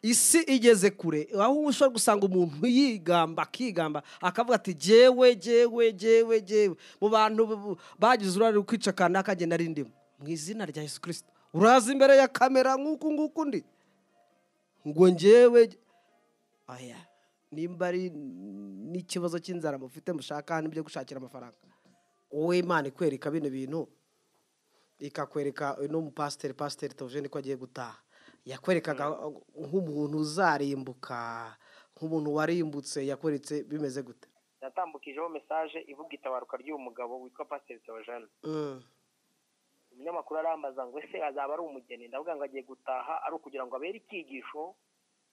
Isi igeze kure aho ushobora gusanga umuntu yigamba akigamba akavuga ati jewe jewe jewe jewe mu bantu bagize uruhare rwo kwica kanaka agenda ari ndimo mu izina rya Yesu Kristo. Uraza imbere ya kamera nk'uku nguku ndi ngo njyewe aya nimba ari n'ikibazo cy'inzara mufite mushaka n'ibyo gushakira amafaranga. Wowe Imana ikwereka bino bintu, ikakwereka no mu pasiteri Theogene ko agiye gutaha, yakwerekaga nk'umuntu uzarimbuka, nk'umuntu warimbutse, yakweretse bimeze gute? Natambukijeho message ivuga itabaruka ry'uyu mugabo witwa Pasiteri Theogene. Umunyamakuru arambaza ngo ese azaba ari umugeni? Ndavuga ngo agiye gutaha ari ukugira ngo abere icyigisho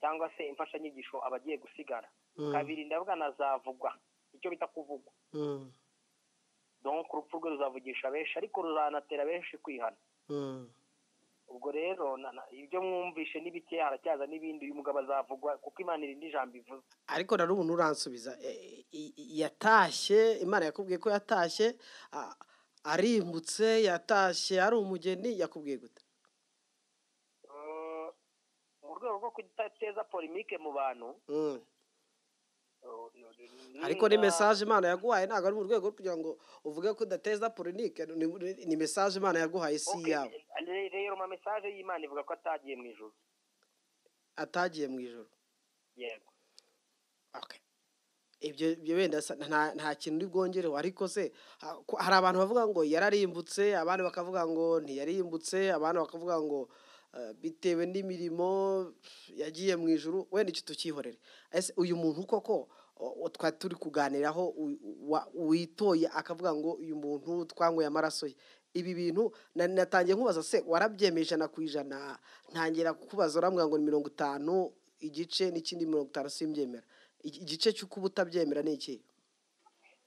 cyangwa se imfashanyigisho abagiye gusigara. Kabiri ndavuga nazavugwa, icyo bita kuvugwa. Donc urupfu rwe ruzavugisha benshi ariko ruzanatera benshi kwihana. Ubwo rero ibyo mwumvishe n'ibike haracyaza n'ibindi, uyu mugabo azavugwa kuko Imana irindi jambo ivuze. Ariko na n'ubu uransubiza, yatashye, Imana yakubwiye ko yatashye arimbutse, yatashye ari umugeni, yakubwiye gute? Mu rwego rwo kudateza polémique mu bantu. Ariko ni message Imana yaguhaye, ntabwo ari mu rwego rwo kugira ngo uvuge ko udateza polémique, ni message Imana yaguhaye si yawe. Rero ma message y'Imana ivuga ko atagiye mu ijuru. Atagiye mu ijuru. Yego. Okay. Ibyo wenda nta kintu uri bwongereho, ariko se hari abantu bavuga ngo yararimbutse, abandi bakavuga ngo ntiyarimbutse, abandi bakavuga ngo bitewe n'imirimo yagiye mu ijuru, wenda icyo tukihorere. Ese uyu muntu koko twari turi kuganiraho witoye akavuga ngo uyu muntu twanyweye amaraso ye, ibi bintu natangiye nkubaza se warabyemeje 100%? Ntangira kukubaza urambwira ngo ni 50 igice n'ikindi 50 simbyemera. Igice cy'uko utabyemera ni iki?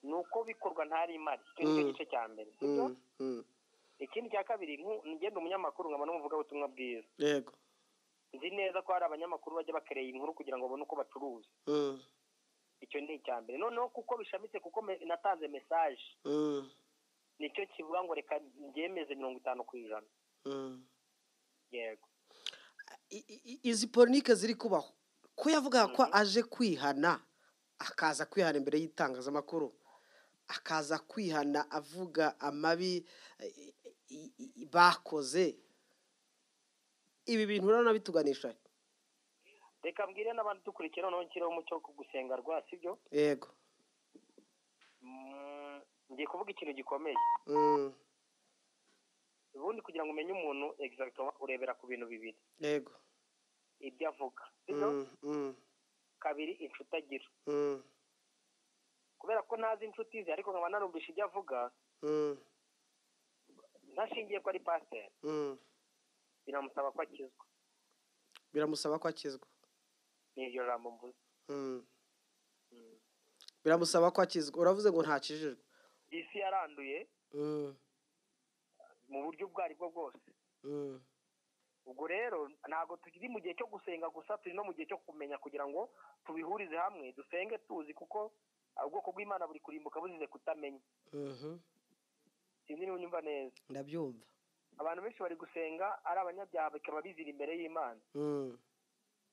Nuko bikorwa ntari imari, icyo nicyo gice cya mbere. Ikindi cya kabiri, ngenda umunyamakuru nkaba n'umuvuga ubutumwa bwiza. Yego. Nzi neza ko hari abanyamakuru bajya bakereye inkuru kugira ngo babone uko bacuruza. Icyo ni icya mbere. Noneho kuko bishamitse, kuko natanze message. Nicyo kivuga ngo reka ngemeze 50%. Yego. Izi polémique ziri kubaho, ko yavuga ko aje kwihana, akaza kwihana imbere y'itangazamakuru, akaza kwihana avuga amabi bakoze, ibi bintu urabona bituganisha? Reka mbwire n'abandi dukurikira noneho nshyireho umucyo wo gusenga rwa, sibyo? Yego. Ngiye kuvuga ikintu gikomeye. Ubundi kugira ngo umenye umuntu exactement urebera ku bintu bibiri. Yego. Ibyo avuga, sibyo? Kabiri inshuti agira. Kubera ko ntazi inshuti ze ariko nkaba narumvishe ibyo avuga, ntashingiye ko ari pasiteri, biramusaba ko akizwa. Biramusaba ko akizwa. Ni iryo jambo mvuze. Biramusaba ko akizwa. Uravuze ngo ntakijijwe. Isi yaranduye mu buryo ubwo aribwo bwose. Ubwo rero ntabwo tukiri mu gihe cyo gusenga gusa, turi no mu gihe cyo kumenya kugira ngo tubihurize hamwe, dusenge tuzi, kuko ubwoko bw'Imana buri kurimbuka buzize kutamenya. Sinzi niba unyumva neza. Ndabyumva. Abantu benshi bari gusenga ari abanyabyaha bikaba bizira imbere y'Imana.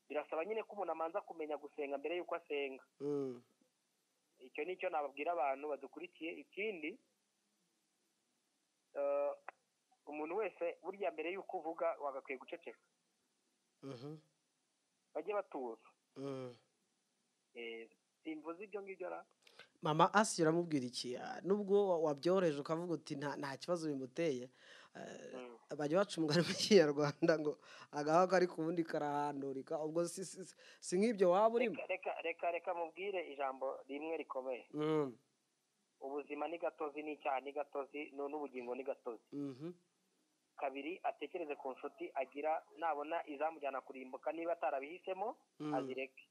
Birasaba nyine ko umuntu amanza kumenya gusenga mbere y'uko asenga. Icyo nicyo nababwira abantu badukurikiye. Ikindi, umuntu wese burya mbere y'uko uvuga wagakwiye guceceka. Bajye batuza. Simvuze ibyo ngibyo ra. Mama Asi uramubwira iki? Nubwo wabyoroheje ukavuga uti nta kibazo bimuteye, bajya baca umugani mu Kinyarwanda ngo agahaga kari ku wundi karahandurika, ubwo si nk'ibyo waba urimo. Reka mubwire ijambo rimwe rikomeye. Ubuzima ni gatozi, n'icyaha ni gatozi, n'ubugingo ni gatozi. Kabiri atekereze ku nshuti agira, nabona izamujyana kurimbuka niba atarabihisemo azireke.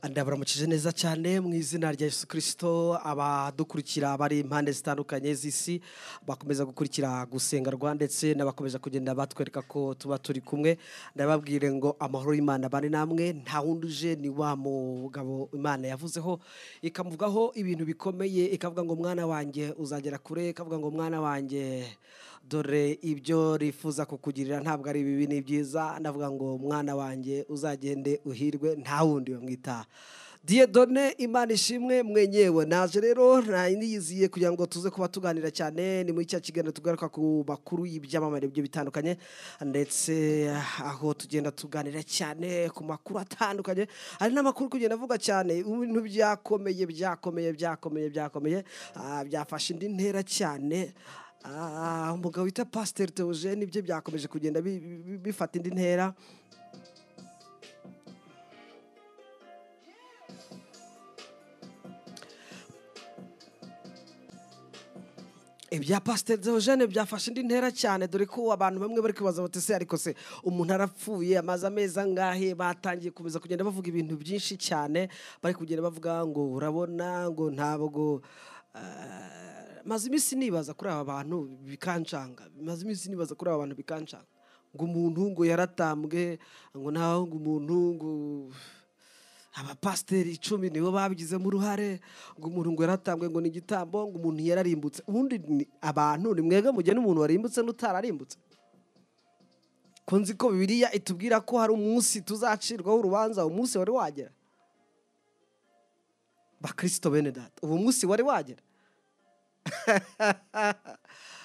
Ndabaramukije neza cyane mu izina rya Yesu Kristo. Abadukurikira bari impande zitandukanye z'isi bakomeza gukurikira gusenga rwa, ndetse n'abakomeza kugenda batwereka ko tuba turi kumwe, ndababwire ngo amahoro y'Imana bari namwe. Nta wundi uje, ni wa mugabo Imana yavuzeho ikamuvugaho ibintu bikomeye, ikavuga ngo mwana wanjye uzagera kure, ikavuga ngo mwana wanjye Dore ibyo rifuza kukugirira ntabwo ari bibi, ni byiza. Ndavuga ngo mwana wanjye uzagende uhirwe, nta wundi bamwita Dieudonné Imana ishimwe mwenyewe. Naje rero niyiziye kugira ngo tuze kuba tuganira cyane. Ni muri cya kiganiro tugaruka ku makuru y'ibyamamare byo bitandukanye, ndetse aho tugenda tuganira cyane ku makuru atandukanye. Hari n'amakuru kugenda avuga cyane ibintu byakomeye byakomeye byakomeye byakomeye, byafashe indi ntera cyane. Umugabo wita Pasteur Theogene ibyo byakomeje kugenda bifata indi ntera. Ibya Pasteur Theogene byafashe indi ntera cyane, dore ko abantu bamwe bari kwibaza bati se ariko se umuntu arapfuye amaze amezi angahe? Batangiye komeza kugenda bavuga ibintu byinshi cyane, bari kugenda bavuga ngo urabona ngo ntabwo. Maze iminsi nibaza kuri aba bantu bikancanga, maze iminsi nibaza kuri aba bantu bikancanga, ngo umuntu ngo yaratambwe, ngo naho ngo umuntu ngo abapasiteri 10 nibo babigizemo uruhare, ngo umuntu ngo yaratambwe ngo ni igitambo, ngo umuntu yararimbutse. Ubundi abantu ni mwebwe mugena umuntu warimbutse n'utararimbutse? Ko nzi ko Bibiliya itubwira ko hari umunsi tuzacirwaho urubanza, umunsi wari wagera? Bakristo bene data, ubu munsi wari wagera?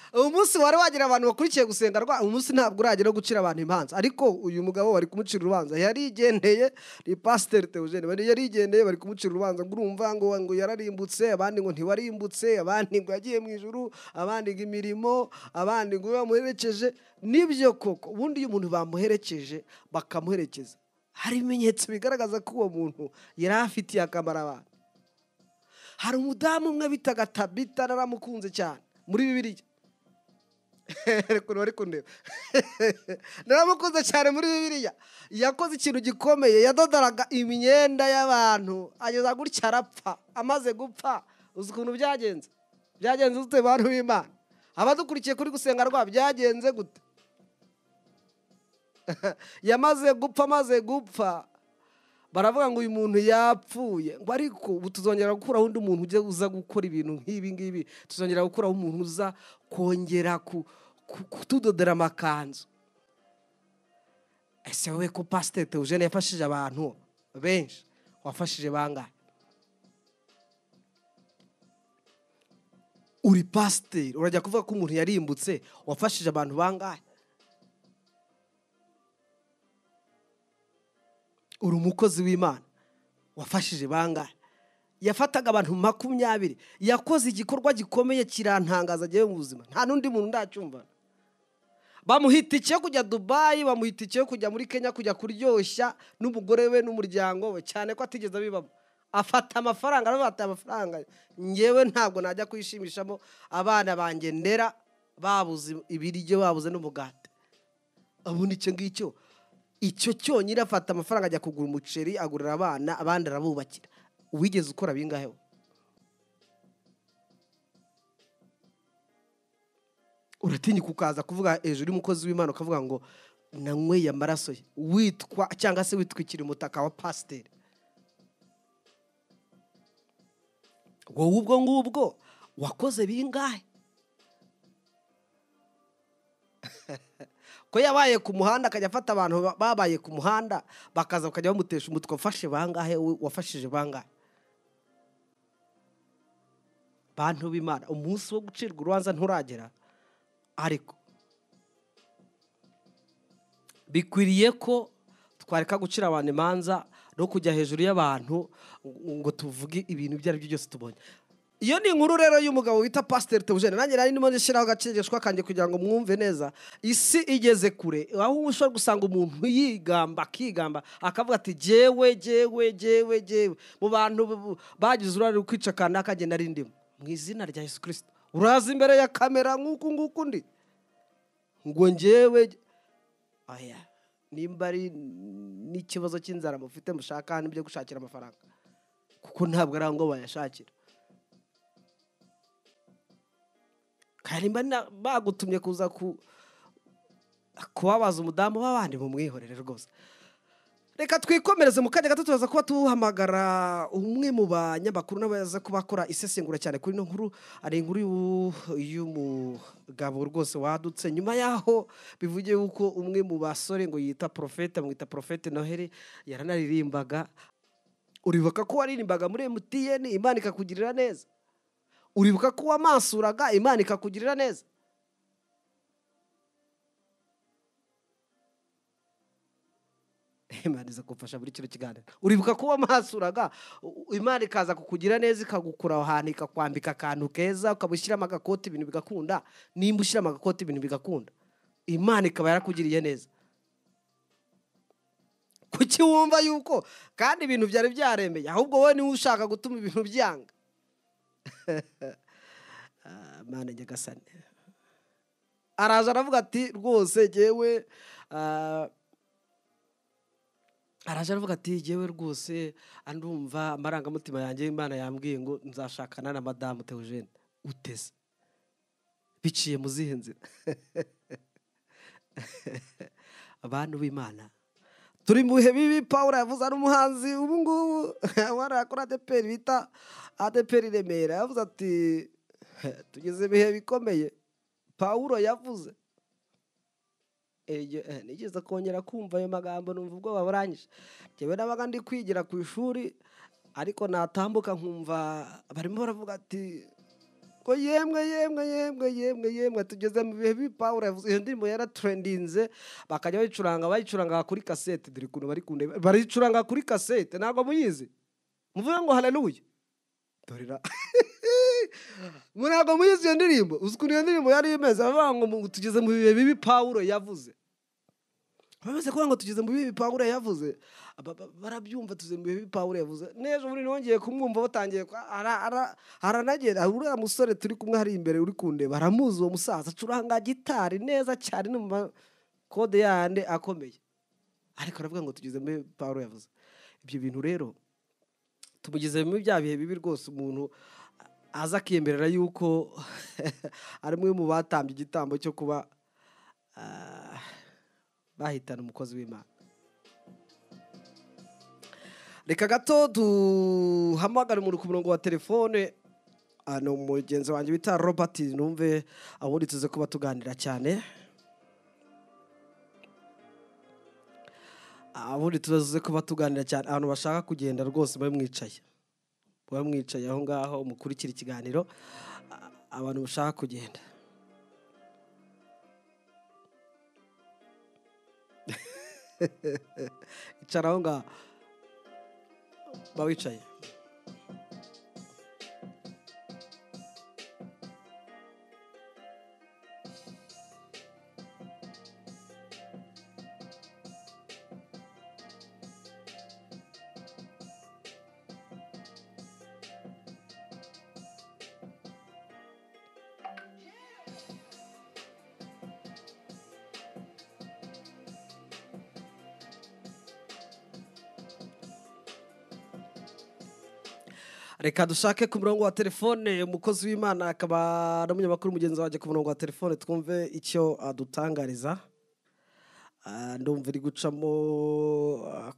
Ubu munsi wari wagera? Abantu bakurikiye gusenga rwa umunsi ntabwo uragera gucira abantu imanza, ariko uyu mugabo bari kumucira urubanza yarigendeye. Ni Pasteur Theogene bari yarigendeye, bari kumucira urubanza ngo urumva ngo yararimbutse, abandi ngo ntiwarimbutse, abandi ngo yagiye mu ijuru, abandi ngo imirimo, abandi ngo bamuherekeje. Nibyo koko, ubundi iyo umuntu bamuherekeje bakamuherekeza, hari ibimenyetso bigaragaza ko uwo muntu yari afitiye akamaro abantu. Hari umudamu umwe bitaga Tabita, naramukunze cyane muri Bibiliya. Bari kundeba. Naramukunze cyane muri Bibiliya. Yakoze ikintu gikomeye, yadodoraga imyenda y'abantu ageza gutya arapfa. Amaze gupfa, uzi ukuntu byagenze? Byagenze gute bantu b'Imana? Abadukurikiye kuri gusenga rwa byagenze gute? Yamaze gupfa, amaze gupfa baravuga ngo uyu muntu yapfuye, ngo ariko ubu tuzongera gukuraho undi muntu ujye uza gukora ibintu nk'ibi ngibi, tuzongera gukuraho umuntu uza kongera kutudodera amakanzu. Ese wowe ko Pasteur Theogene yafashije abantu benshi, wafashije bangahe? Uri pasiteri urajya kuvuga ko umuntu yarimbutse, wafashije abantu bangahe? Uri umukozi w'Imana, wafashije bangahe? Yafataga abantu 20, yakoze igikorwa gikomeye kirantangaza agiye mu buzima, nta n'undi muntu ndacyumva. Bamuhita icyo kujya Dubai, bamuhita icyo kujya muri Kenya kujya kuryoshya n'umugore we n'umuryango we, cyane ko atigeze abibamo. Afata amafaranga, arabata amafaranga, ngewe ntabwo najya kwishimishamo abana banjye ndera babuze ibiryo, babuze n'umugati. Ubundi icyo ngicyo icyo cyonyine, afata amafaranga ajya kugura umuceri, agurira abana, abandi arabubakira. Wigeze ukora bingahe? Uratinya kukaza kuvuga hejuru y'umukozi w'Imana ukavuga ngo nanyweye amaraso ye, witwa cyangwa se witwikira umutaka wa pasiteri. Wowe ubwo ngubwo wakoze bingahe? Ko yabaye ku muhanda akajya afata abantu babaye ku muhanda bakaza bakajya bamutesha umutwe, wafashe bangahe? Wafashije bangahe? Bantu b'Imana, umunsi wo gucirwa urubanza nturagera, ariko bikwiriye ko twareka gucira abantu imanza no kujya hejuru y'abantu ngo tuvuge ibintu ibyo ari byo byose tubonye. Iyo ni inkuru rero y'umugabo wita Pasteur Theogene. Nanjye nari ndimo ndishyiraho agacegeshwa kanjye kugira ngo mwumve neza. Isi igeze kure, aho ushobora gusanga umuntu yigamba akigamba akavuga ati jewe jewe jewe jewe mu bantu bagize uruhare kwica kanaka nari ndimo, mu izina rya Yesu Kristo. Uraza imbere ya kamera nk'uku nguku ndi ngo njyewe aya, nimba ari n'ikibazo cy'inzara mufite mushaka hano ibyo gushakira amafaranga, kuko ntabwo ari ngo bayashakira. Karimba bagutumye kuza kubabaza umudamu w'abandi, mumwihorere rwose. Reka twikomereze mu kanya gato, turaza kuba tuhamagara umwe mu banyamakuru n'abaza kuba bakora isesengura cyane kuri ino nkuru. Ari inkuru y'umugabo rwose wadutse nyuma yaho bivugiye yuko umwe mu basore ngo yita Profete, amwita Profete Noheli, yaranaririmbaga. Uribuka ko waririmbaga muri MTN Imana ikakugirira neza? Uribuka ko wamasuraga Imana ikakugirira neza? Imana iza kugufasha muri kino kiganiro. Uribuka ko wamasuraga Imana ikaza kukugira neza, ikagukura aho hantu, ikakwambika akantu keza, ukaba ushyiramo agakoti ibintu bigakunda. Nimba ushyiramo agakoti ibintu bigakunda, Imana ikaba yarakugiriye neza. Kuki wumva yuko kandi ibintu byari byaremeye, ahubwo wowe niwe ushaka gutuma ibintu byanga? Mana nyagasani. Araza aravuga ati rwose jyewe, araje aravuga ati jyewe rwose andumva amarangamutima yanjye, Imana yambwiye ngo nzashakana na Madamu Theogene. Uteze biciye mu zihe nzira? Abantu b'Imana turi mu bihe bibi. Paul yavuze, ari umuhanzi ubu ngubu warakora ADEPR bita ADEPR Remera, yavuze ati tugeze ibihe bikomeye. Paul yavuze, nigeze kongera kumva ayo magambo numva ubwoba burangije. Njyewe nabaga ndi kwigira ku ishuri, ariko natambuka nkumva barimo baravuga ati ko yemwe yemwe yemwe yemwe yemwe tugeze mu bihe bibi. Paul yavuze, iyo ndirimbo yaratrendinze, bakajya bayicuranga kuri kasete. Dore ukuntu bari kundeba, baricuranga kuri kasete, ntabwo muyizi? Muvuga ngo haleluya. Dorera ntabwo muyizi iyo ndirimbo? Uzi ukuntu iyo ndirimbo yari imeze? Bavuga ngo tugeze mu bihe bibi Paul yavuze. Bamaze kuvuga ngo tugeze mu bihe Paul yavuze, barabyumva, tugeze mu bihe Paul yavuze. N'ejo bundi nongeye kumwumva batangiye aranagera. Uriya musore turi kumwe hari imbere uri kundeba, aramuzi uwo musaza, acuranga gitari neza cyane, no mu makode yandi akomeye, ariko aravuga ngo tugeze mu bihe Paul yavuze. Ibyo bintu rero tumugeze muri bya bihe bibi rwose, umuntu aza akiyemerera yuko ari umwe mu batambye igitambo cyo kuba bahitana umukozi w'Imana. Reka gato duhamagare umuntu ku murongo wa telefone, ni umugenzi wanjye bita Robert, numve abundi tuze kuba tuganira cyane. Abundi tuze kuba tuganira cyane. Abantu bashaka kugenda rwose babe mwicaye, babe mwicaye aho ngaho mukurikira ikiganiro. Abantu bashaka kugenda, icara aho ngaho, bawicaye. Reka dushake ku murongo wa telefone umukozi w'Imana akaba n'umunyamakuru mugenzi wanjye ku murongo wa telefone, twumve icyo adutangariza. Ndumva iri gucamo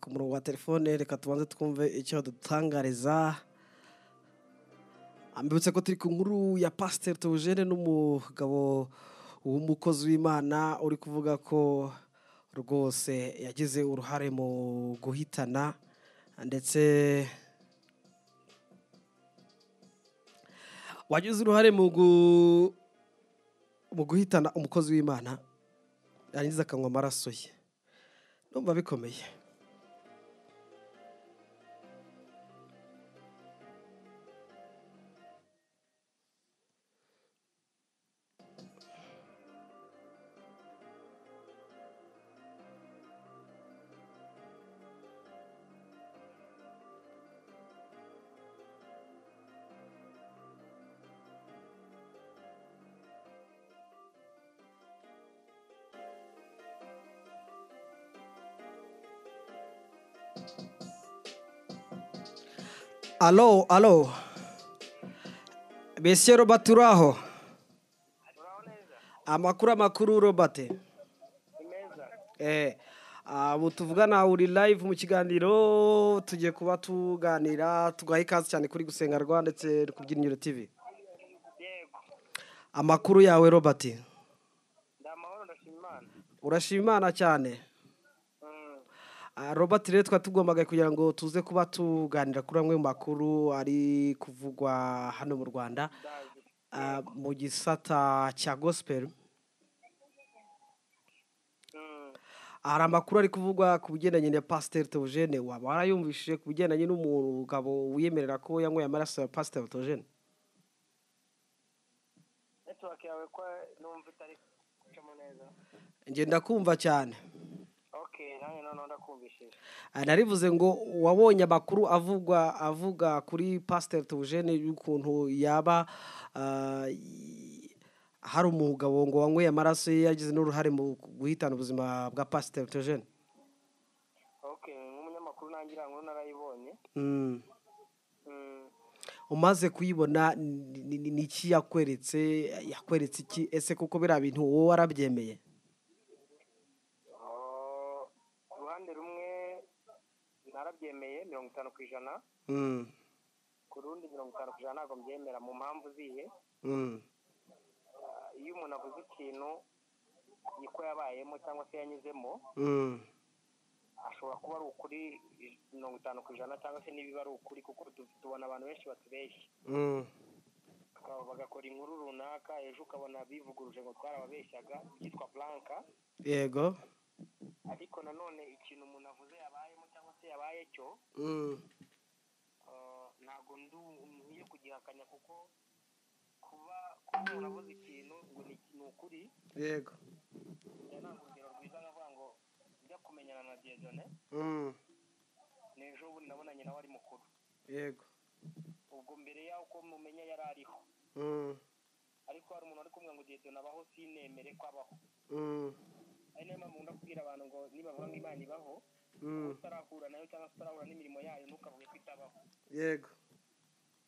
ku murongo wa telefone, reka tubanze twumve icyo adutangariza. Ambibutse ko turi ku nkuru ya Pasteur Theogene n'umugabo w'umukozi w'Imana uri kuvuga ko rwose yagize uruhare mu guhitana ndetse wagize uruhare mu guhitana umukozi w'Imana, yarangiza akanywa amaraso ye. Ndumva bikomeye. Alo, alo. Monsieur Robert uraho? Amakuru Robert. Abo tuvugana uri live mu kiganiro, tugiye kuba tuganira, tugaha ikaze cyane kuri Gusenga Rwa ndetse ku Byiringiro TV. Yego. Amakuru yawe, Robert? Ndamahoro, ndashima Imana. Urashima Imana cyane. Robert, rero twari tugombaga kugira ngo tuze kuba tuganira kuri amwe mu makuru ari kuvugwa hano mu Rwanda Ndazi. Mu gisata cya gospel. Hari amakuru ari kuvugwa ku bigendanye na Pasiteri Theogene. Waba warayumvishije ku bigendanye n'umugabo wiyemerera ko yanyweye amaraso ya Pasiteri Theogene? Network yawe ko numva itari gucamo neza. Ngenda kumva cyane. Okay, nanjye noneho ndakumvishije. Narivuze ngo wabonye amakuru avugwa avuga kuri Pasiteri Theogene y'ukuntu yaba hari umugabo ngo wanyweye amaraso ye, yagize n'uruhare mu guhitana ubuzima bwa Pasiteri Theogene? Okay, nk'umunyamakuru nangira nkuru narayibonye. Umaze kuyibona, ni iki yakweretse? Yakweretse iki ese? Kuko biriya bintu wowe warabyemeye? Oh, uruhande rumwe narabyemeye 50%, ku rundi 50% ntabwo mbyemera. Mu mpamvu zihe? Iyo umuntu avuze ikintu niko yabayemo cyangwa se yanyuzemo, ashobora kuba ari ukuri 50% cyangwa se nibiba ari ukuri, kuko tubona abantu benshi batubeshya, bagakora inkuru runaka, ejo ukabona bivuguruje ngo twarababeshyaga, byitwa blanka. Ariko nanone ikintu umuntu avuze yabayemo cyangwa se yabaye cyo, ntabwo nkwiye kugihakanya, kuko kuba umuntu avuze ikintu ngo ni ukuri. Ntabwo urugero rwiza nkavuga ngo njya kumenyana na Dieudonné, ni ejo bundi nabonanye nawe ari mukuru. Ubwo mbere y'aho uko mumenya yari ariho, ariko hari umuntu wari kumwe ngo Dieudonné abaho, sinemere ko abaho. Ari nayo mpamvu nkunda kubwira abantu ngo nibavuga ngo Imana ibaho, utarahura nayo cyangwa se utarahura n'imirimo yayo, ntukavuge ko itabaho.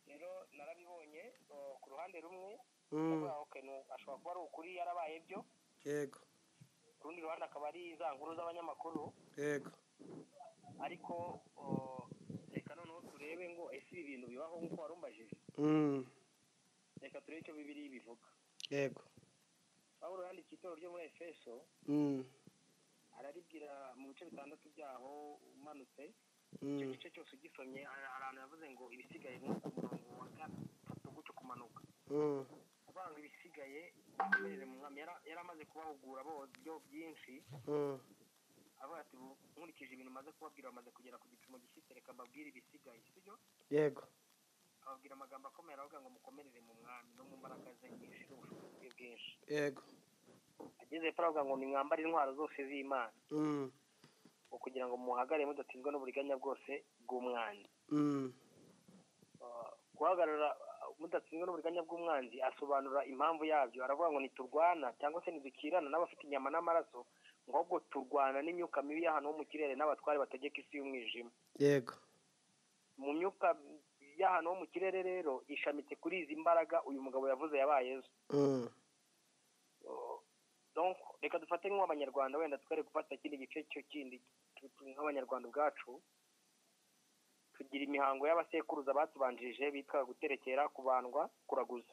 Rero narabibonye, ku ruhande rumwe ndavuga okay, ashobora kuba ari ukuri yarabaye byo, ku rundi ruhande akaba ari za nkuru z'abanyamakuru. Ariko reka noneho turebe ngo ese ibi bintu bibaho nk'uko warumbajije. Reka turebe icyo Bibiliya bivuga. Pawulo yandikiye itorero ryo muri Efeso, araribwira mu bice 6 byaho umanutse, icyo gice cyose ugisomye, hari ahantu yavuze ngo ibisigaye, nko ku murongo wa 3 gutyo kumanuka, kuvuga ngo ibisigaye mukomerere mu Mwami. Yari amaze kubahugura byo byinshi, avuga ati nkurikije ibintu maze kubabwira, bamaze kugera ku gipimo gishyitse, reka mbabwire ibisigaye, sibyo? Yego. Ababwira amagambo akomeye, aravuga ngo mukomerere mu Mwami no mu mbaraga ze nyinshi n'ubushobozi bwe bwinshi. Ageze hepfo aravuga ngo nimwambare intwaro zose z'Imana, ngo kugira ngo muhagarare mudatsinzwe n'uburiganya bwose bw'umwanzi. Guhagarara mudatsinzwe n'uburiganya bw'umwanzi, asobanura impamvu yabyo, aravuga ngo ntiturwana cyangwa se ntidukirana n'abafite inyama n'amaraso, ngo ahubwo turwana n'imyuka mibi y'ahantu ho mu kirere n'abatware bategeka isi y'umwijima. Mu myuka y'ahantu ho mu kirere rero ishamitse kuri izi mbaraga uyu mugabo yavuze yabaye zo. Donc reka dufate nk'abanyarwanda, wenda twere gufata ikindi gice cyo kindi, nk'abanyarwanda ubwacu tugira imihango y'abasekuruza batubanjirije bitwa guterekera, kubandwa, kuraguza.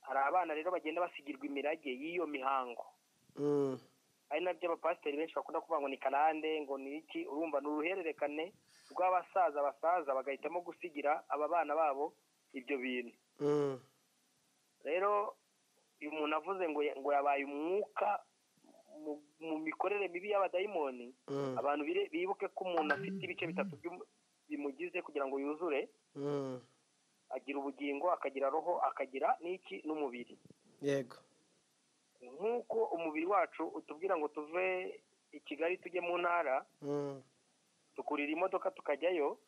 Hari abana rero bagenda basigirwa imirage y'iyo mihango, ari nabyo abapasiteri benshi bakunda kuvuga ngo ni karande, ngo ni iki. Urumva ni uruhererekane rw'abasaza, basaza bagahitamo gusigira aba bana babo ibyo bintu. Rero uyu muntu avuze ngo yabaye umwuka mu mikorere mibi y'abadayimoni, abantu bibuke ko umuntu afite ibice 3 bimugize kugira ngo yuzure. Agira ubugingo, akagira roho, akagira n'iki, n'umubiri. Nk'uko umubiri wacu utubwira ngo tuve i Kigali tujye mu ntara, tukurira imodoka tukajyayo,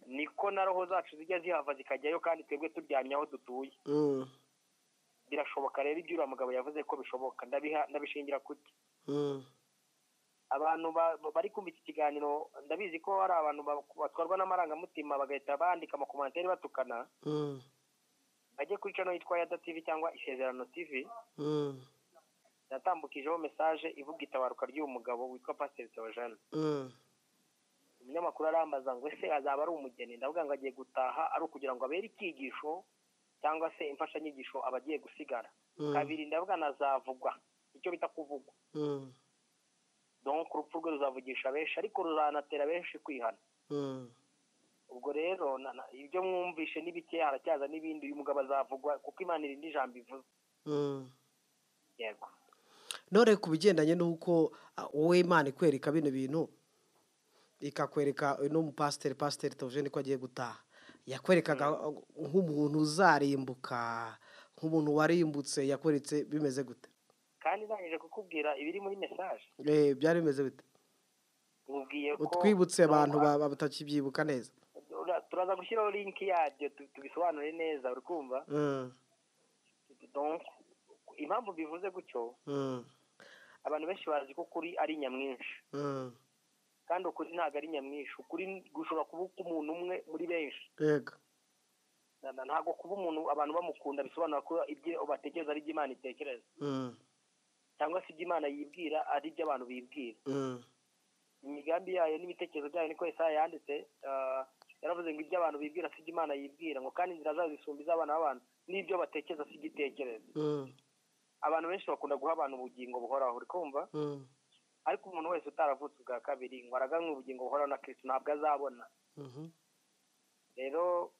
niko na roho zacu zijya zihava zikajyayo, kandi twebwe turyamye aho dutuye. Birashoboka rero ibyo uriya mugabo yavuze ko bishoboka. Ndabishingira kuki? Abantu bari kumva iki kiganiro, ndabizi ko hari abantu batwarwa n'amarangamutima bagahita bandika amakomantere batukana. Bajye kuri channel yitwa Yada TV cyangwa Isezerano TV. Natambukijeho message ivuga itabaruka ry'uyu mugabo witwa Pasiteri Theogene. Umunyamakuru arambaza ngo ese azaba ari umugeni? Ndavuga ngo agiye gutaha ari ukugira ngo abere icyigisho cyangwa se imfashanyigisho abagiye gusigara. Kabiri, ndavuga nazavugwa, icyo bita kuvugwa. Donc urupfu rwe ruzavugisha benshi, ariko ruzanatera benshi kwihana. Ubwo rero ibyo mwumvishe ni bike, haracyaza n'ibindi. Uyu mugabo azavugwa kuko Imana irindi ijambo ivuze. Yego. None ku bigendanye n'uko wowe Imana ikwereka bino bintu, ikakwereka uno mupasiteri, Pasiteri Theogene, ko agiye gutaha, yakwerekaga nk'umuntu uzarimbuka, nk'umuntu warimbutse, yakweretse bimeze gute? Kandi ndangije kukubwira ibiri muri message. Byari bimeze bite? Nkubwiye ko utwibutse abantu batakibyibuka neza. Turaza gushyiraho link yabyo tubisobanure neza, uri kumva? Donc impamvu bivuze gutyo, abantu benshi bazi ko ukuri ari nyamwinshi. Kandi ukuri ntabwo ari nyamwinshi. Ukuri gushobora kuba umuntu umwe muri benshi. Yego. Ntabwo kuba umuntu abantu bamukunda bisobanura ko ibyo batekereza ari ibyo Imana itekereza. Cyangwa se ibyo Imana yibwira ari ibyo abantu bibwira. Imigambi yayo n'ibitekerezo byayo, niko Yesaya yanditse, yaravuze ngo ibyo abantu bibwira si ibyo Imana yibwira, ngo kandi inzira zayo zisumba iz'abana b'abantu, n'ibyo batekereza si igitekerezo. Abantu benshi bakunda guha abantu ubugingo buhoraho, uri kumva? Ariko umuntu wese utaravutse ubwa kabiri ngo araganwe ubugingo buhoraho na Kristo ntabwo azabona. Rero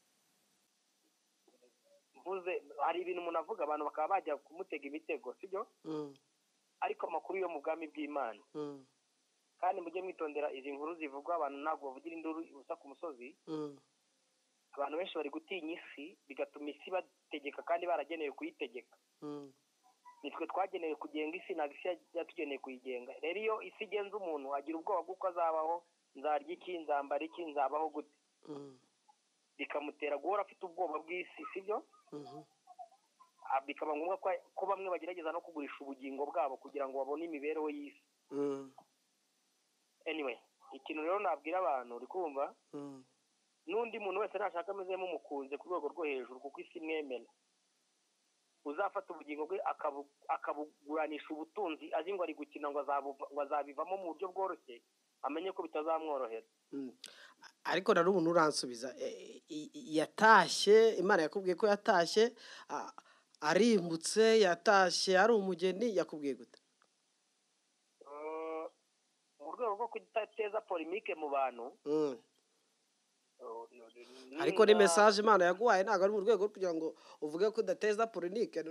mvuze hari ibintu umuntu avuga abantu bakaba bajya kumutega imitego, sibyo? Ariko amakuru yo mu bwami bw'Imana. Kandi mujye mwitondera izi nkuru zivugwa, abantu ntabwo bavugira induru ubusa ku musozi. Abantu benshi bari gutinya isi, bigatuma isi bategeka kandi baragenewe kuyitegeka. Nitwe twagenewe kugenga isi, ntabwo isi yatugeneye kuyigenga. Rero iyo isi igenza umuntu agira ubwoba bw'uko azabaho, nzarya iki, nzambara iki, nzabaho gute, bikamutera guhora afite ubwoba bw'isi, sibyo? Bikaba ngombwa ko bamwe bagerageza no kugurisha ubugingo bwabo kugira ngo babone imibereho y'isi. Anyway, ikintu rero nabwira abantu, uri kumva? N'undi muntu wese nashaka ameze nk'umukunze ku rwego rwo hejuru, kuko isi mwemera, uzafata ubugingo bwe akabuguranisha ubutunzi azi ngo ari gukina, ngo azabivamo mu buryo bworoshye, amenye ko bitazamworohera. Ariko na n'ubu uransubiza, yatashye, Imana yakubwiye ko yatashye arimbutse, yatashye ari umugeni, yakubwiye gute? Mu rwego rwo kudateza polemike mu bantu. Ariko ni message Imana yaguhaye, ntabwo ari mu rwego kugira ngo uvuge ko udateza polemike,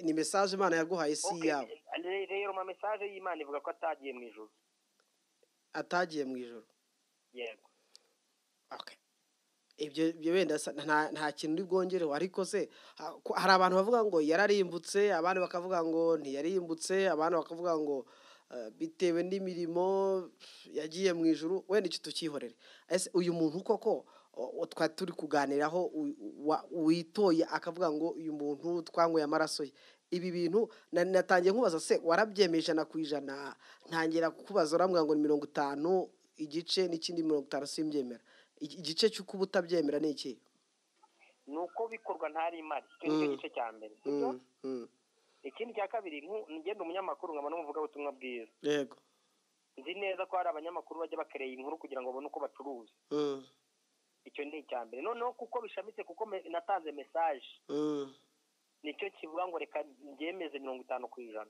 ni message Imana yaguhaye, si yawe. Rero ma message y'Imana ivuga ko atagiye mu ijuru. Atagiye mu ijuru. Yego. Okay. Ibyo wenda nta kintu uri bwongereho, ariko se hari abantu bavuga ngo yararimbutse, abandi bakavuga ngo ntiyarimbutse, abandi bakavuga ngo bitewe n'imirimo yagiye mu ijuru, wenda icyo tukihorere. Ese uyu muntu koko twari turi kuganiraho witoye akavuga ngo uyu muntu twanyweye amaraso ye, ibi bintu natangiye nkubaza se warabyemeye 100%, ntangira kukubaza urambwira ngo ni 50 igice n'ikindi 50 simbyemera. Igice cy'uko utabyemera ni iki? Nuko bikorwa ntari imari, icyo nicyo gice cya mbere. Ikindi cya kabiri, ngenda umunyamakuru nkaba n'umuvuga ubutumwa bwiza. Yego. Nzi neza ko hari abanyamakuru bajya bakereye inkuru kugira ngo babone uko bacuruza. Icyo ni icya mbere. Noneho kuko bishamitse, kuko natanze message. Nicyo kivuga ngo reka ngemeze 50%.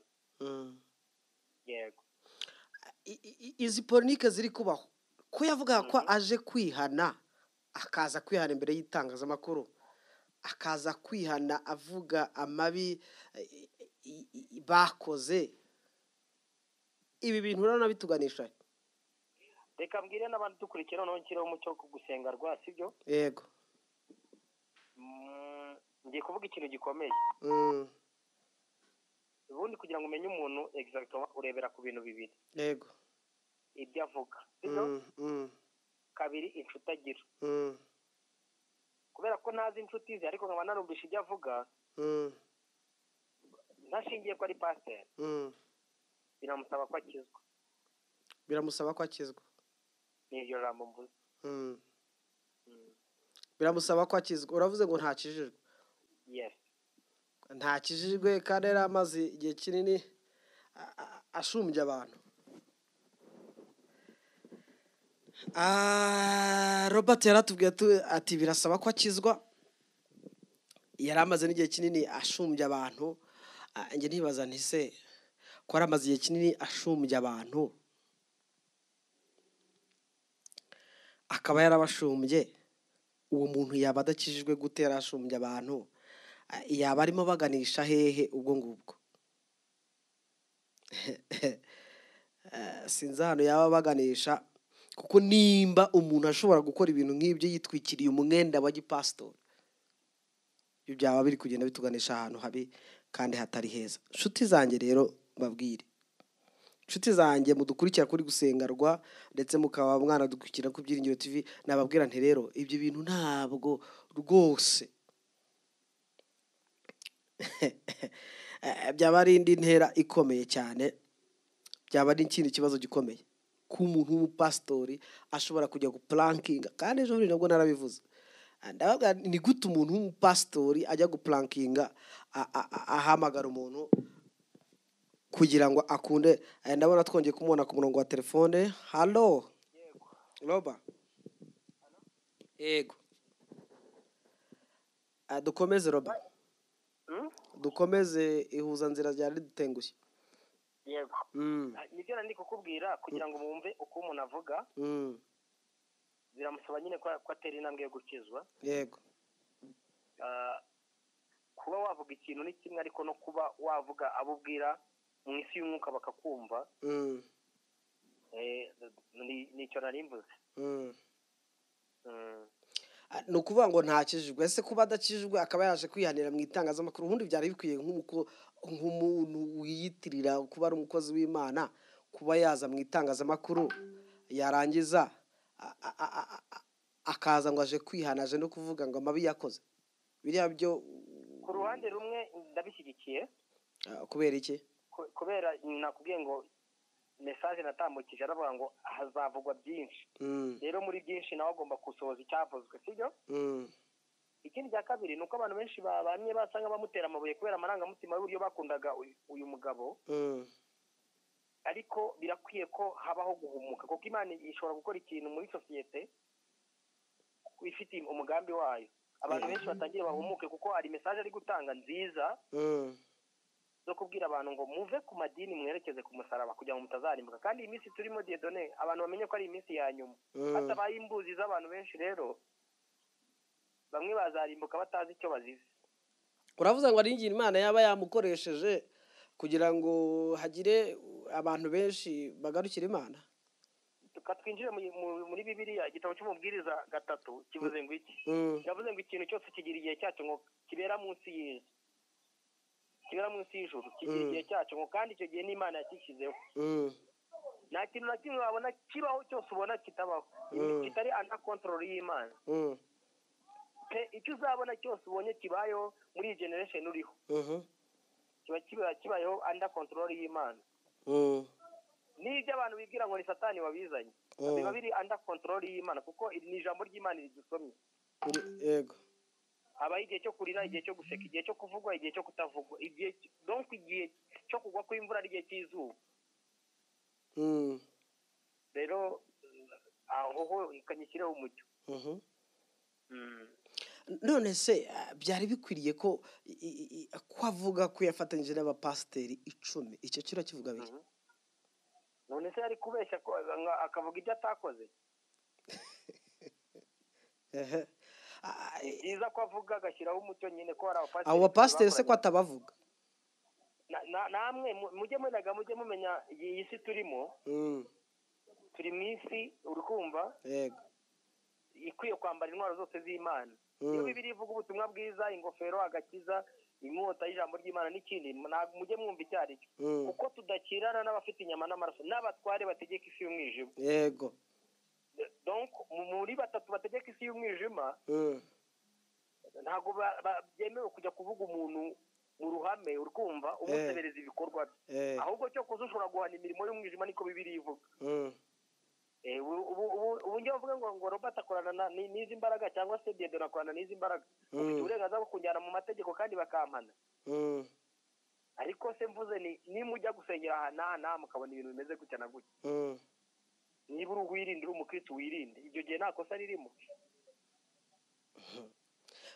Yego. Izi polemike ziri kubaho, ko yavuga ko aje kwihana, akaza kwihana imbere y'itangazamakuru, akaza kwihana avuga amabi bakoze, ibi bintu urabona bituganisha? Reka mbwire n'abandi dukurikira, noneho nshyireho umucyo wo gusenga rwa, sibyo? Yego. Ngiye kuvuga ikintu gikomeye. Ubundi kugira ngo umenye umuntu exactement urebera ku bintu bibiri. Yego. Ibyo avuga, sibyo? Kabiri, inshuti agira. Kubera ko ntazi inshuti ze, ariko nkaba narumvishe ibyo avuga, ntashingiye ko ari pasiteri, biramusaba ko akizwa. Biramusaba ko akizwa. Ni iryo jambo mvuze. Biramusaba ko akizwa. Uravuze ngo ntakijijwe. Yes. Ntakijijwe kandi yari amaze igihe kinini ashumbye abantu. Robert yaratubwiye ati birasaba ko akizwa, yari amaze n'igihe kinini ashumbye abantu. Njye ntibaza nti se ko yari amaze igihe kinini ashumbye abantu akaba yarabashumbye, uwo muntu yaba adakijijwe gute yarashumbye abantu? Yaba arimo baganisha hehe ubwo ngubwo? Sinzi ahantu yaba baganisha, kuko nimba umuntu ashobora gukora ibintu nk'ibyo yitwikiriye umwenda wa gipasitori, ibyo byaba biri kugenda bituganisha ahantu habi kandi hatari heza. Inshuti zanjye rero mbabwire, inshuti zanjye mudukurikira kuri Gusengerwa ndetse mukaba mwanadukurikira ku Byiringiro TV, nababwira nti rero ibyo bintu ntabwo rwose byaba ari indi ntera ikomeye cyane, byaba ari ikindi kibazo gikomeye ku muntu w'umupasitori ashobora kujya guplankinga. Kandi ejo bundi nabwo narabivuze, ndavuga ni gute umuntu w'umupasitori ajya guplankinga ahamagara umuntu kugira ngo akunde. Ndabona twongeye kumubona ku murongo wa telefone. Halo Roba, yego dukomeze Roba, dukomeze ihuzanzira ryari ridutengushye. Yego, nibyo nari kukubwira kugira ngo mwumve uko umuntu avuga. Biramusaba nyine ko atera intambwe yo gukizwa. Yego, kuba wavuga ikintu ni kimwe, ariko no kuba wavuga abo ubwira mu isi y'umwuka bakakumva, nicyo nari mvuze. Ni ukuvuga ngo ntakijijwe. Ese kuba adakijijwe akaba yaje kwihanira mu itangazamakuru, ubundi byari bikwiye nk'umuntu wiyitirira kuba ari umukozi w'Imana kuba yaza mu itangazamakuru yarangiza akaza ngo aje kwihana, aje no kuvuga ngo amabi yakoze biriya byo? Ku ruhande rumwe ndabishyigikiye. Kubera iki? Kubera nakubwiye ngo message natambukije aravuga ngo hazavugwa byinshi, rero muri byinshi nawe agomba gusohoza icyavuzwe, sibyo? Ikindi cya kabiri ni uko abantu benshi babanye basanga bamutera amabuye kubera amarangamutima y'uburyo bakundaga uyu mugabo. Ariko birakwiye ko habaho guhumuka, kuko Imana ishobora gukora ikintu muri sosiyete ifite umugambi wayo. Abantu benshi batangiye bahumuke, kuko hari message ari gutanga nziza zo kubwira abantu ngo muve ku madini mwerekeze ku musaraba kugira ngo mutazarimbuka. Kandi iyi minsi turimo Dieudonné, abantu bamenye ko ari iminsi ya nyuma, hatabaye imbuzi z'abantu benshi rero bamwe bazarimbuka batazi icyo bazize. Uravuze ngo ari Imana yaba yamukoresheje kugira ngo hagire abantu benshi bagarukira Imana. Twinjire muri Bibiliya, igitabo cy'umubwiriza 3 kivuze ngo iki? Yavuze ngo ikintu cyose kigira igihe cyacyo, ngo kibera munsi y'ijuru, kibera munsi y'ijuru kigira igihe cyacyo, ngo kandi icyo gihe n'Imana yakishyizeho. Nta kintu na kimwe wabona kibaho cyose ubona kitabaho kitari under control y'Imana. Icyo uzabona cyose ubonye kibayeho muri iyi generation uriho, kiba kibayeho under control y'Imana. N'ibyo abantu bibwira ngo ni Satani wabizanye, biba biri under control y'Imana, kuko ni ijambo ry'Imana ridusomye. Yego, habaho igihe cyo kurira, igihe cyo guseka, igihe cyo kuvugwa, igihe cyo kutavugwa, igihe donc igihe cyo kugwa kw'imvura n'igihe cy'izuba. Rero aho ho ikanyishyireho umucyo. None se byari bikwiriye ko avuga ko yafatanyije n'abapasiteri 10, icyo kiro kivuga biki? None se yari kubeshya ko akavuga ibyo atakoze? Byiza ko avuga agashyiraho umucyo nyine ko hari abapasiteri. Abo bapasiteri se ko atabavuga? Namwe mujye munaga, mujye mumenya iyi si turimo. Turi mu isi, uri kumva? Yego. Ikwiye kwambara intwaro zose z'Imana. Iyo Bibiliya ivuga ubutumwa bwiza, ingofero, agakiza, inkota y'ijambo ry'Imana n'ikindi, mujye mwumva icyo ari cyo. Kuko tudakirana n'abafite inyama n'amaraso, n'abatware bategeka isi y'umwijima. Yego. Donc muri batatu bategeka isi y'umwijima, ntabwo byemewe kujya kuvuga umuntu mu ruhame, uri kumva, umusebereza ibikorwa bye. Ahubwo cyo kuza ushobora guhana imirimo y'umwijima, niko Bibiliya ivuga. Ubu njye bavuga ngo Robert akorana n'izi mbaraga, cyangwa se Dieudonné akorana n'izi mbaraga, ufite uburenganzira bwo kunjyana mu mategeko kandi bakampana. Ariko se mvuze ni nimujya gusengera aha n'aha n'aha mukabona ibintu bimeze gutya na gutya, niba uri uwirinde, uri umukristo wirinde, ibyo gihe nta kosa ririmo.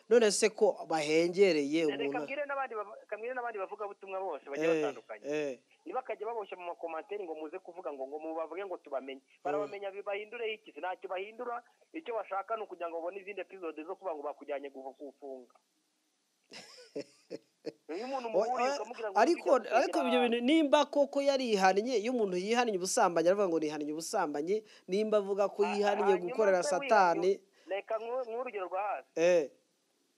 None se ko bahengereye umuntu, reka n'abandi bavugabutumwa bose bagiye batandukanye, ntibakajya baboshya mu makomantere ngo muze kuvuga ngo mubavuge ngo tubamenye. Barabamenya bahindureho iki? Ntacyo bahindura, icyo bashaka ni ukugira ngo babone izindi episode zo kuvuga ngo bakujyanye gufunga. Ariko ibyo bintu nimba koko yarihannye, iyo umuntu yihannye ubusambanyi aravuga ngo nihannye ubusambanyi, nimba avuga ko yihannye gukorera Satani. Reka nk'urugero rwa hasi,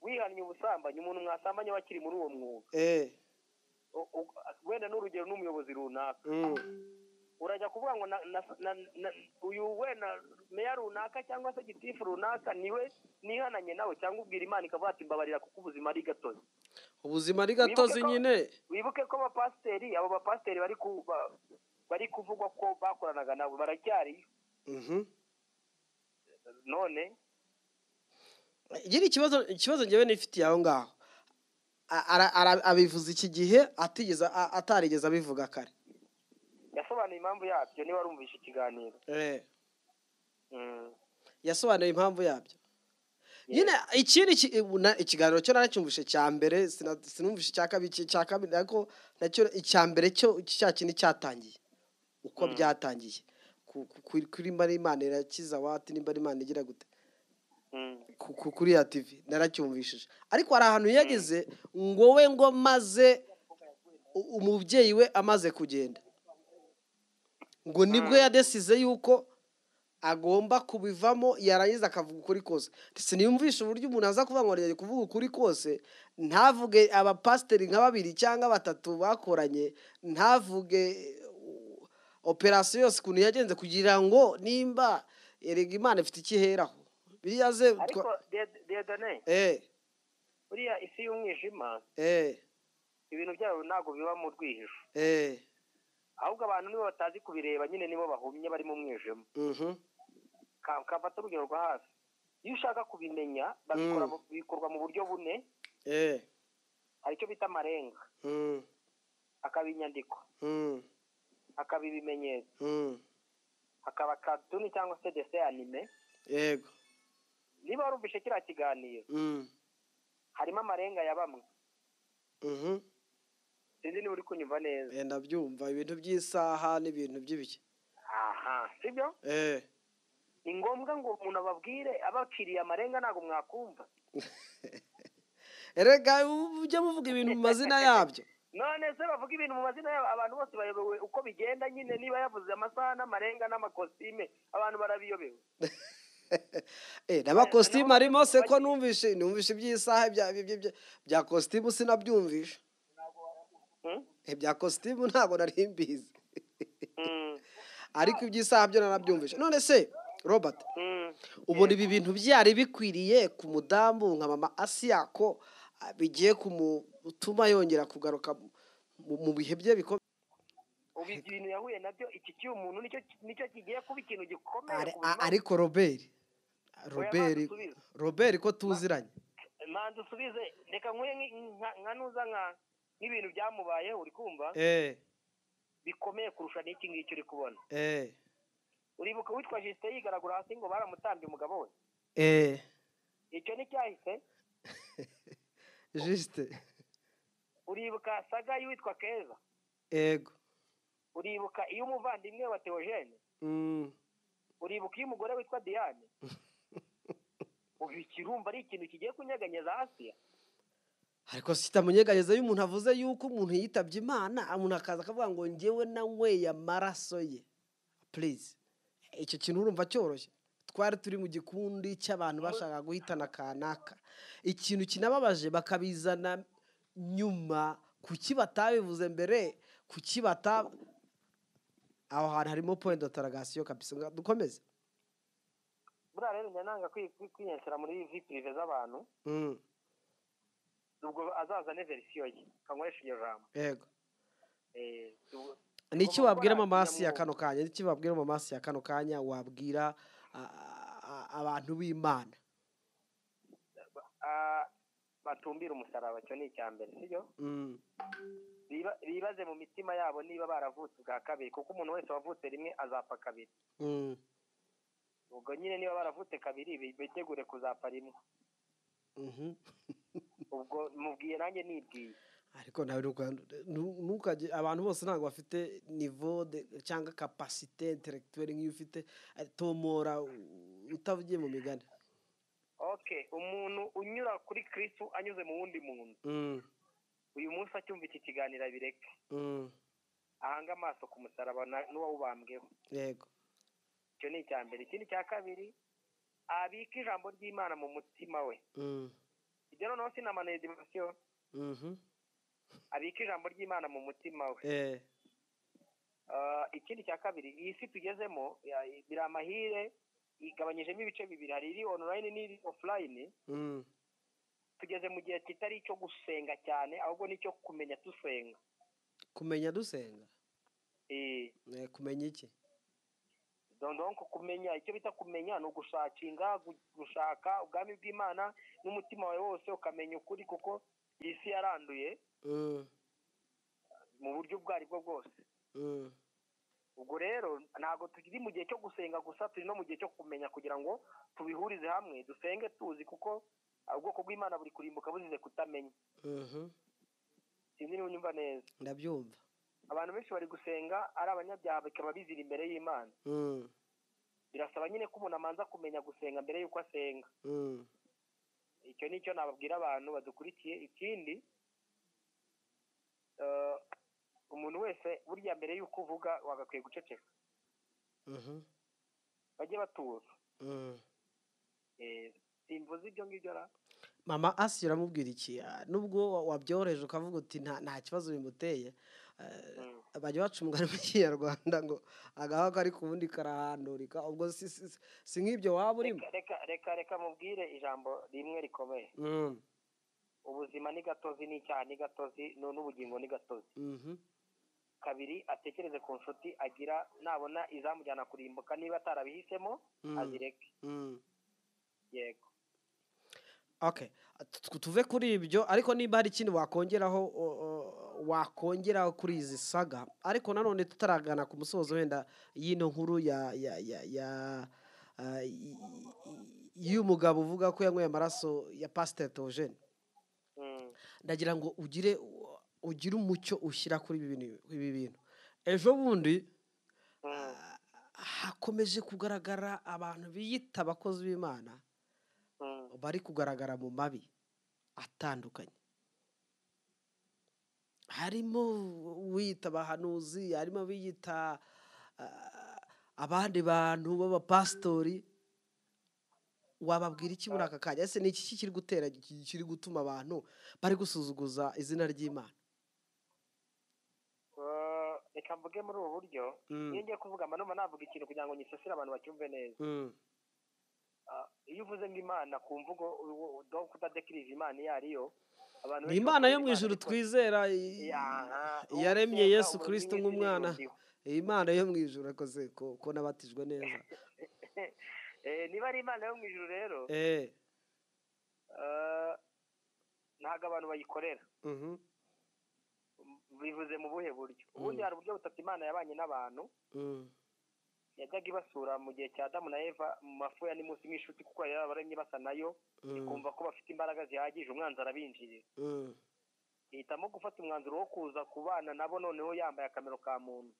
wihannye ubusambanyi, umuntu mwasambanye wakiri muri uwo mwuga, wenda n'urugero n'umuyobozi runaka, urajya kuvuga ngo uyu wenda meya runaka cyangwa se gitifu runaka niwe nihananye nawe, cyangwa ubwira Imana ikavuga ati mbabarira kuko ubuzima ari gatozi. Ubuzima ari gatozi nyine. Wibuke ko abapasiteri, abo bapasiteri bari kuvugwa ko bakoranaga nabo baracyari. None igira ikibazo njyewe nifitiye aho ngaho, abivuze iki gihe atigeze atarigeze abivuga kare. Yasobanuye impamvu yabyo, niba warumvise ikiganiro. Yasobanuye impamvu yabyo nyine. Ikindi ikiganiro cyo naracyumvise cya mbere, sinumvise icya kabiri, ariko nacyo icya mbere cyo cya kintu cyatangiye uko byatangiye kuri Imana irakiza wati, nimba Imana igira gute kuri ya TV naracyumvishije. Ariko hari ahantu yageze ngo we ngo maze umubyeyi we amaze kugenda, ngo nibwo yadesize yuko agomba kubivamo, yarangiza akavuga ukuri kose. Siniyumvisha uburyo umuntu aza kuvuga ngo agiye kuvuga ukuri kose, ntavuge abapasiteri nka babiri cyangwa batatu bakoranye, ntavuge operasiyo yose ukuntu yagenze, kugira ngo nimba erega Imana ifite ikiheraho. Ariko Dieudonné, buriya isi y'umwijima ibintu byabo ntabwo biba mu rwihisho, ahubwo abantu nibo batazi kubireba nyine, nibo bahumye bari mu mwijima. Kafata urugero rwa hafi, iyo ushaka kubimenya bikorwa mu buryo bune. Hari icyo bita amarenga, akaba inyandiko, akaba ibimenyetso, hakaba cartoon cyangwa se dessin anime. Yego, niba warumvise kiriya kiganiro, harimo amarenga ya bamwe. Sinzi niba uri kunyumva neza. Ndabyumva, ibintu by'isaha n'ibintu by'ibiki. Aha, sibyo? Ni ngombwa ngo umuntu ababwire, abakiriye amarenga ntabwo mwakumva. Erega ujya muvuga ibintu mu mazina yabyo. None se bavuga ibintu mu mazina yabo, abantu bose bayobewe uko bigenda nyine. Niba yavuze amasaha n'amarenga n'amakositime, abantu barabiyobewe. N'amakositimu arimo se ko numvishe iby'isaha bya kositimu sinabyumvishe. Ibya kositimu ntabwo nari mbizi, ariko iby'isaha byo narabyumvishe. None se Robert, ubona ibi bintu byari bikwiriye ku mudamu nka mama Asiya ko bigiye kumutuma yongera kugaruka mu bihe bye bikomeye? Ubu ibintu yahuye nabyo, iki cy'umuntu nicyo kigiye kuba ikintu gikomeye. Ariko Robert ko tuziranye, manza usubize, reka nkuye nka nuza nka nk'ibintu byamubayeho, uri kumva bikomeye kurusha n'iki ngiki uri kubona. Uribuka witwa Justin yigaragura hasi ngo baramutambye umugabo we? Icyo ni cyahise Justin. Uribuka saga y'uwitwa Keza? Yego. Uribuka iyo umuvandimwe wa Theogene? Uribuka iyo umugore witwa Diane? Ubu ikirumba ari ikintu kigiye kunyeganyeza hasi. Ariko sitamunyeganyeza iyo umuntu avuze yuko umuntu yitabye Imana, umuntu akaza akavuga ngo njyewe nanyweye amaraso ye. Please, icyo kintu urumva cyoroshye? Twari turi mu gikundi cy'abantu bashaka guhitana kanaka. Ikintu kinababaje bakabizana nyuma, kuki batabivuze mbere, kuki bata aho hantu harimo point d'interrogation kabisa. Dukomeze. Buriya rero njya nanga kwiyensera muri vie privée z'abantu. Ubwo azazane verisiyo ye, kankoresha iryo jambo. Yego. Niki wabwira mama Asiya kano kanya? Niki wabwira mama Asiya kano kanya wabwira abantu b'Imana? Batumbira umusaraba, cyo ni icya mbere, sibyo? Bibaze mu mitima yabo niba baravutse ubwa kabiri, kuko umuntu wese wavutse rimwe azapfa kabiri. Ubwo nyine niba baravutse kabiri bitegure kuzapfa rimwe. Ubwo mubwiye nanjye nibwiye. Ariko nawe ntukajye, abantu bose ntabwo bafite niveau cyangwa capacité intellectuelle nk'iyo ufite, tomora utavugiye mu migani. Okay, umuntu unyura kuri Kristo anyuze mu wundi muntu, uyu munsi acyumva iki kiganiro abireke, ahanga amaso ku musaraba n'uwawubambweho. Yego. Icyo ni icya mbere. Ikindi cya kabiri, abike ijambo ry'Imana mu mutima we. Ibyo noneho sinamanuye dimension. Abike ijambo ry'Imana mu mutima we. Ikindi cya kabiri, iyi si tugezemo biri amahire, igabanyijemo ibice bibiri, hari iri online n'iri offline. Tugeze mu gihe kitari icyo gusenga cyane, ahubwo nicyo kumenya dusenga. Kumenya dusenga? Kumenya iki? Donc kumenya, icyo bita kumenya ni ugushakinga, gushaka ubwami bw'Imana n'umutima wawe wose, ukamenya ukuri, kuko iyi si yaranduye mu buryo ubwo aribwo bwose. Ubwo rero ntabwo tukiri mu gihe cyo gusenga gusa, turi no mu gihe cyo kumenya, kugira ngo tubihurize hamwe dusenge tuzi, kuko ubwoko bw'Imana buri kurimbuka buzize kutamenya. Sinzi niba unyumva neza. Ndabyumva. Abantu benshi bari gusenga ari abanyabyaha, bikaba bizira imbere y'Imana. Birasaba nyine ko umuntu amanza kumenya gusenga mbere y'uko asenga. Icyo nicyo nababwira abantu badukurikiye. Ikindi, umuntu wese burya mbere y'uko uvuga wagakwiye guceceka. Bajye batuza. Simvuze ibyo ngibyo ra. Mama Asi uramubwira iki? Nubwo wabyoroheje ukavuga uti nta kibazo bimuteye, bajya baca umugani mu Kinyarwanda ngo agahaga kari ku wundi karahandurika. Ubwo si nk'ibyo waba urimo? Reka mubwire ijambo rimwe rikomeye. Ubuzima ni gatozi, n'icyaha ni gatozi, n'ubugingo ni gatozi. Kabiri, atekereze ku nshuti agira, nabona izamujyana kurimbuka niba atarabihisemo azireke. Yego. Okay, tuve kuri ibyo, ariko niba hari ikindi wakongeraho kuri izi saga, ariko nanone tutaragana ku musozo wenda y'ino nkuru ya ya ya ya y'umugabo uvuga ko yanyweye amaraso ya Pasteur Theogene, ndagira ngo ugire umucyo ushyira kuri ibi bintu. Ejo bundi hakomeje kugaragara abantu biyita abakozi b'Imana bari kugaragara mu mabi atandukanye, harimo uwiyita abahanuzi, harimo abiyita abandi bantu b'abapasitori. Wababwira iki muri aka kanya? Ese ni iki kiri gutera, kiri gutuma abantu bari gusuzuguza izina ry'Imana? Reka mvuge muri ubu buryo. Iyo ngiye kuvuga mba navuga ikintu kugira ngo nyisasire abantu bacyumve neza. Iyo uvuze ngo Imana ku mvugo donc utadekirije Imana iyo ariyo, abantu ni Imana yo mu ijuru twizera yaremye Yesu Kristo nk'umwana. Imana yo mu ijuru akoze ko nabatijwe neza. Niba ari Imana yo mu ijuru rero, ntabwo abantu bayikorera. Bivuze mu buhe buryo? Ubundi hari uburyo butatu Imana yabanye n'abantu. Yajyaga ibasura mu gihe cya Adamu na Eva mu mafu ya nimunsi nk'inshuti, kuko yari yarabaremye basa nayo, ikumva ko bafite imbaraga zihagije, umwanzi arabinjirira. Ihitamo gufata umwanzuro wo kuza kubana nabo, noneho yambaye akamero ka muntu.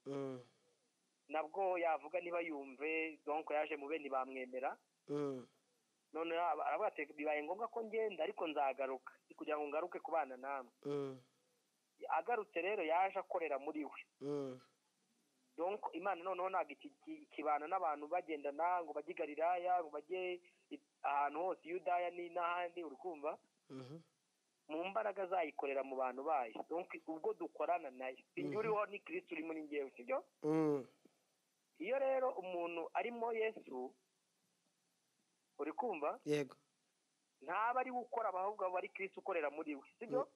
Nabwo yavuga niba yumve, donc yaje mu bene bamwemera. None aravuga ati bibaye ngombwa ko ngenda, ariko nzagaruka kugira ngo ngaruke kubana namwe. Agarutse rero yaje akorera muri we. Donc Imana noneho ntabwo ikibana n'abantu bagendana ngo bajye Galilaya, ngo bajye ahantu hose Yudaya ni n'ahandi, uri kumva? Mu mbaraga zayikorera mu bantu bayo. Donc ubwo dukorana nayo, sinjye uriho ni Kristo uri muri njyewe, sibyo? Iyo rero umuntu arimo Yesu, uri kumva? Yego. Ntaba ari gukora, ahubwo aba ari Kristo ukorera muri we, sibyo?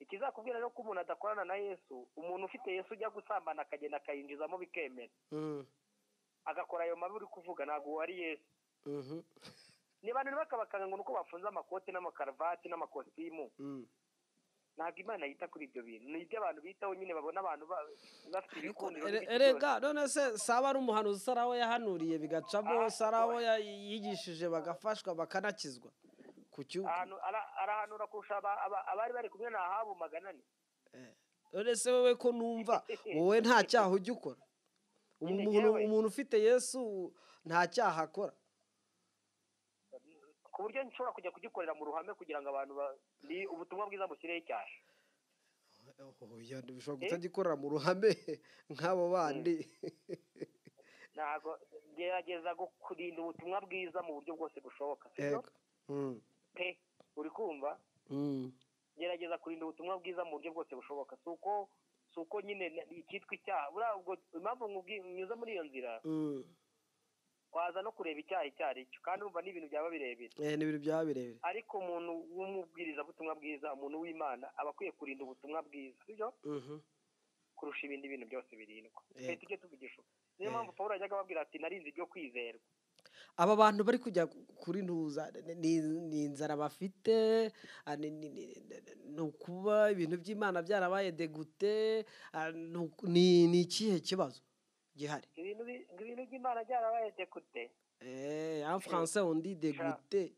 Ikizakubwira rero ko umuntu adakorana na Yesu, umuntu ufite Yesu ujya gusambana akagenda akayinjizamo bikemera, agakora ayo mabi uri kuvuga, ntabwo wari Yesu. Ni abantu bakabakanga ngo nuko bafunze amakote n'amakaruvati n'amakositimu. Ntabwo Imana yita kuri ibyo bintu, ni ibyo abantu bitaho nyine, babona abantu bafite ibikundiro. Erega none se saba ari umuhanuzi, Sarawo yahanuriye bigacamo, Sarawo yigishije bagafashwa bakanakizwa. Arahanura kurusha abari bari kumwe na Ahabu 400. None se wowe ko numva wowe nta cyaha ujya ukora? Umuntu ufite Yesu nta cyaha akora, ku buryo nshobora kujya kugikorera mu ruhame kugira ngo abantu ni ubutumwa bwiza bushyireho icyaha. Oya, bishobora kutagikorera mu ruhame nk'abo bandi. Ntabwo gerageza kurinda ubutumwa bwiza mu buryo bwose bushoboka. Pe, uri kumva? Gerageza kurinda ubutumwa bwiza mu buryo bwose bushoboka. Si uko nyine icyitwa icyaha. Buriya ubwo impamvu nyuze muri iyo nzira, waza no kureba icyaha icyo ari cyo, kandi urumva n'ibintu byaba birebire. Ni ibintu byaba birebire. Ariko umuntu w'umubwirizabutumwa bwiza, umuntu w'Imana, aba akwiye kurinda ubutumwa bwiza, sibyo? Kurusha ibindi bintu byose birindwa. Tujye tuvugisha. Niyo mpamvu Paul yajyaga ababwira ati narinze ibyo kwizerwa. Aba bantu bari kujya kuri ntuza ni inzara bafite, ni ukuba ibintu by'Imana byarabaye degute, ni ikihe kibazo gihari? Ibintu by'Imana byarabaye degute. En français on dit dégoûté.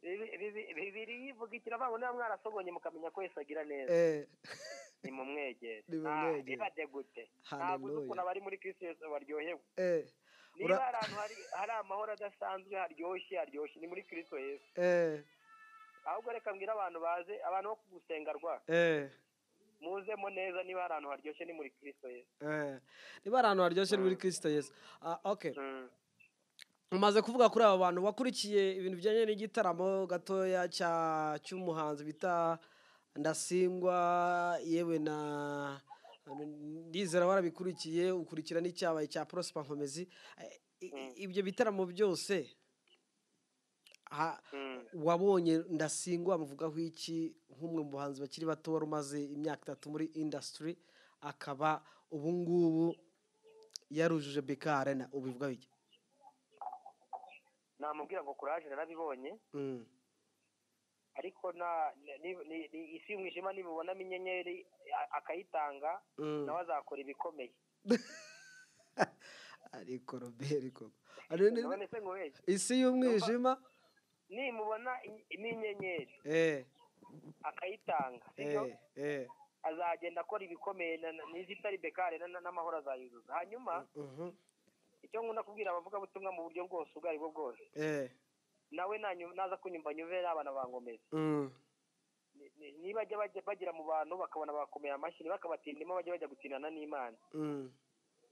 Bibiri yivuga ikiravango, niba mwarasogonye mukamenya ko Yesu agira neza. Ni mumwegere. Niba degute. Ntabwo uzi ukuntu abari muri Kristo Yesu baryohewe. Niba ahantu hari amahoro adasanzwe haryoshye ni muri Kristo Yesu. Ahubwo reka mbwira abantu baze, abantu bo gusenga rwa. Muzemo neza, niba ahantu haryoshye ni muri Kristo Yesu. Niba ahantu haryoshye ni muri Kristo Yesu. Okay. Umaze kuvuga kuri aba bantu wakurikiye ibintu bijyanye n'igitaramo gatoya cy'umuhanzi bita Ndasingwa, yewe na Ndizera warabikurikiye, ukurikira n'icyabaye cya Prosper Nkomezi. Ibyo bitaramo byose wabonye Ndasingwa amuvugaho iki nk'umwe mu bahanzi bakiri bato wari umaze imyaka 3 muri industry, akaba ubu ngubu yarujuje BK Arena, ubivugaho iki? Namubwira ngo courage, narabibonye. Ariko ni isi y'umwijima nibubonamo inyenyeri akayitanga, nawe azakora ibikomeye. Ariko Robert koko isi y'umwijima nimubona n'inyenyeri akayitanga, azagenda akora ibikomeye, n'izitari BK Arena n'amahoro azayuzuza. Hanyuma icyo nkunda kubwira abavugabutumwa mu buryo bwose ubwo aribwo bwose, nawe naza kunyumva nyumve n'abana bangomeza. Niba bagira mu bantu bakabona bakomeye amashyi, bakabatindimo bajya bajya gutinana n'Imana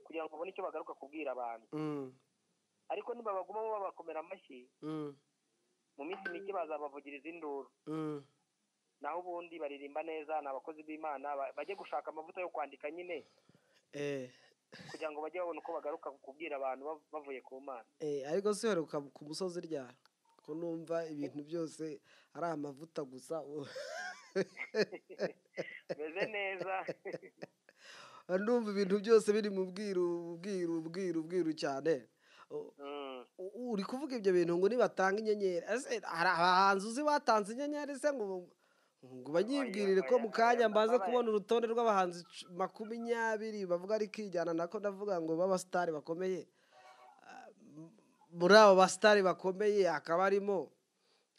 kugira ngo babone icyo bagaruka kubwira abantu. Ariko niba bagumamo babakomera amashyi, mu minsi mike bazabavugiriza induru. Naho ubundi baririmba neza, ni abakozi b'Imana, bajye gushaka amavuta yo kwandika nyine, kugira ngo bajye babona uko bagaruka kubwira abantu bavuye ku Mana. Ariko se heruka ku musozi ryara ko numva ibintu byose ari amavuta gusa. Meze neza. Ndumva ibintu byose biri mu bwiru bwiru bwiru bwiru cyane. Uri kuvuga ibyo bintu ngo nibatanga inyenyeri, hari abahanzi uzi batanze inyenyeri se ngo banyibwirire ko mu kanya mbaze kubona urutonde rw'abahanzi 20 bavuga ari kijyana nako, ndavuga ngo b'abasitari bakomeye. Muri abo basitari bakomeye akaba arimo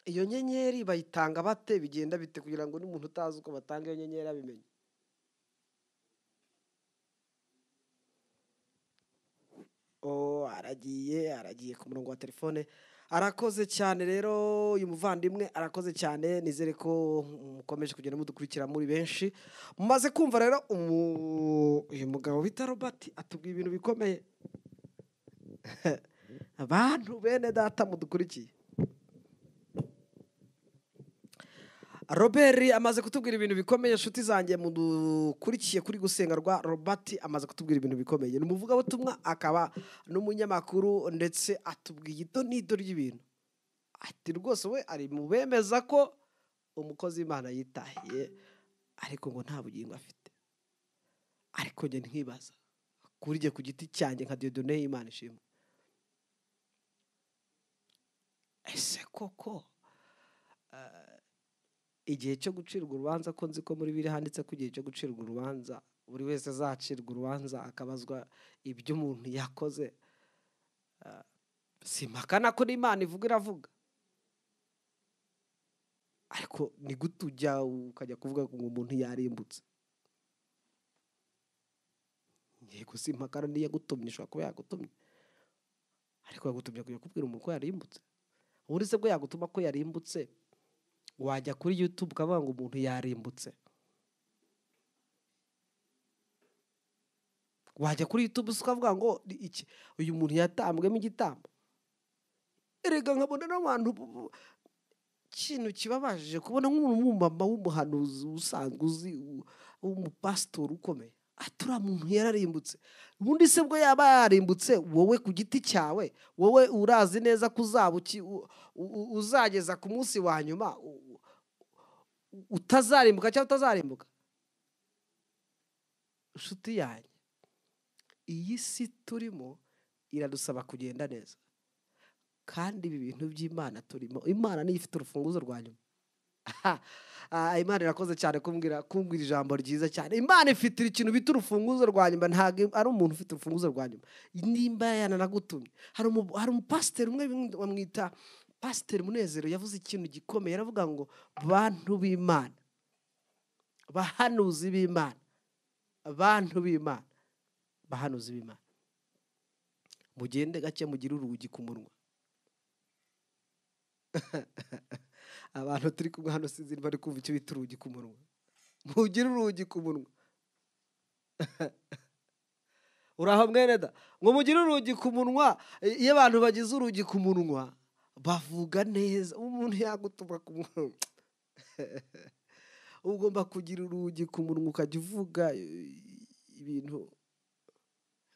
iyo nyenyeri bayitanga bate, bigenda bite kugira ngo n'umuntu utazi uko batanga iyo nyenyeri abimenye? Aragiye ku murongo wa telefone. Arakoze cyane rero uyu muvandimwe, arakoze cyane. Nizere ko mukomeje kugenda mudukurikira muri benshi. Mumaze kumva rero uyu mugabo bita Robert atubwiye ibintu bikomeye. Abantu bene data mudukurikiye, Robert amaze kutubwira ibintu bikomeye. Inshuti zanjye mudukurikiye kuri gusenga rwa Robert amaze kutubwira ibintu bikomeye. Ni umuvugabutumwa akaba n'umunyamakuru, ndetse atubwiye ito n'ito ry'ibintu. Ati rwose we ari mu bemeza ko umukozi w'Imana yitahiye, ariko ngo nta bugingo afite. Ariko njye nkibaza kuri jye ku giti cyanjye nka Dieudonné Imana ishimwe, ese koko Igihe cyo gucirwa urubanza, ko nzi ko muri biri handitse ko igihe cyo gucirwa urubanza buri wese azacirwa urubanza akabazwa ibyo umuntu yakoze, simpakana ko n'Imana ivuga iravuga, ariko ni gute ujya ukajya kuvuga ngo umuntu yarimbutse? Yego simpakana niyo yagutumye, ishobora kuba yagutumye, ariko yagutumye kujya kubwira umuntu ko yarimbutse. Ubundi se bwo yagutuma ko yarimbutse, wajya kuri YouTube ukavuga ngo umuntu yarimbutse? Wajya kuri YouTube ukavuga ngo iki uyu muntu yatambwemo igitambo? Erega nkabona n'abantu, ikintu kibabaje kubona nk'umumama w'umuhanuzi usanzwe uzi w'umupasitori ukomeye, ati uriya muntu yararimbutse. Ubundi se bwo yaba yarimbutse, wowe ku giti cyawe, wowe urazi neza ko uzaba uzageza ku munsi wa nyuma utazarimbuka cyangwa utazarimbuka? Inshuti yanjye, iyi si turimo iradusaba kugenda neza, kandi ibi bintu by'Imana turimo, Imana niyo ifite urufunguzo rwa nyuma. Imana irakoze cyane kumbwira ijambo ryiza cyane. Imana ifite ikintu bita urufunguzo rwa nyuma, ntabwo ari umuntu ufite urufunguzo rwa nyuma. Nimba yananagutumye, hari umupasiteri umwe bamwita Pasiteri Munezero, yavuze ikintu gikomeye, aravuga ngo bantu b'Imana, bahanuzi b'Imana, bantu b'Imana, bahanuzi b'Imana, mugende gake mugire urugi ku munwa. Abantu turi kumwe hano sinzi niba bari kumva icyo bita urugi ku munwa. Mugire urugi ku munwa. Uraho mwene da, ngo mugire urugi ku munwa. Iyo abantu bagize urugi ku munwa bavuga neza, umuntu yagutuma ku munwa. Ugomba kugira urugi ku munwa ukajya uvuga ibintu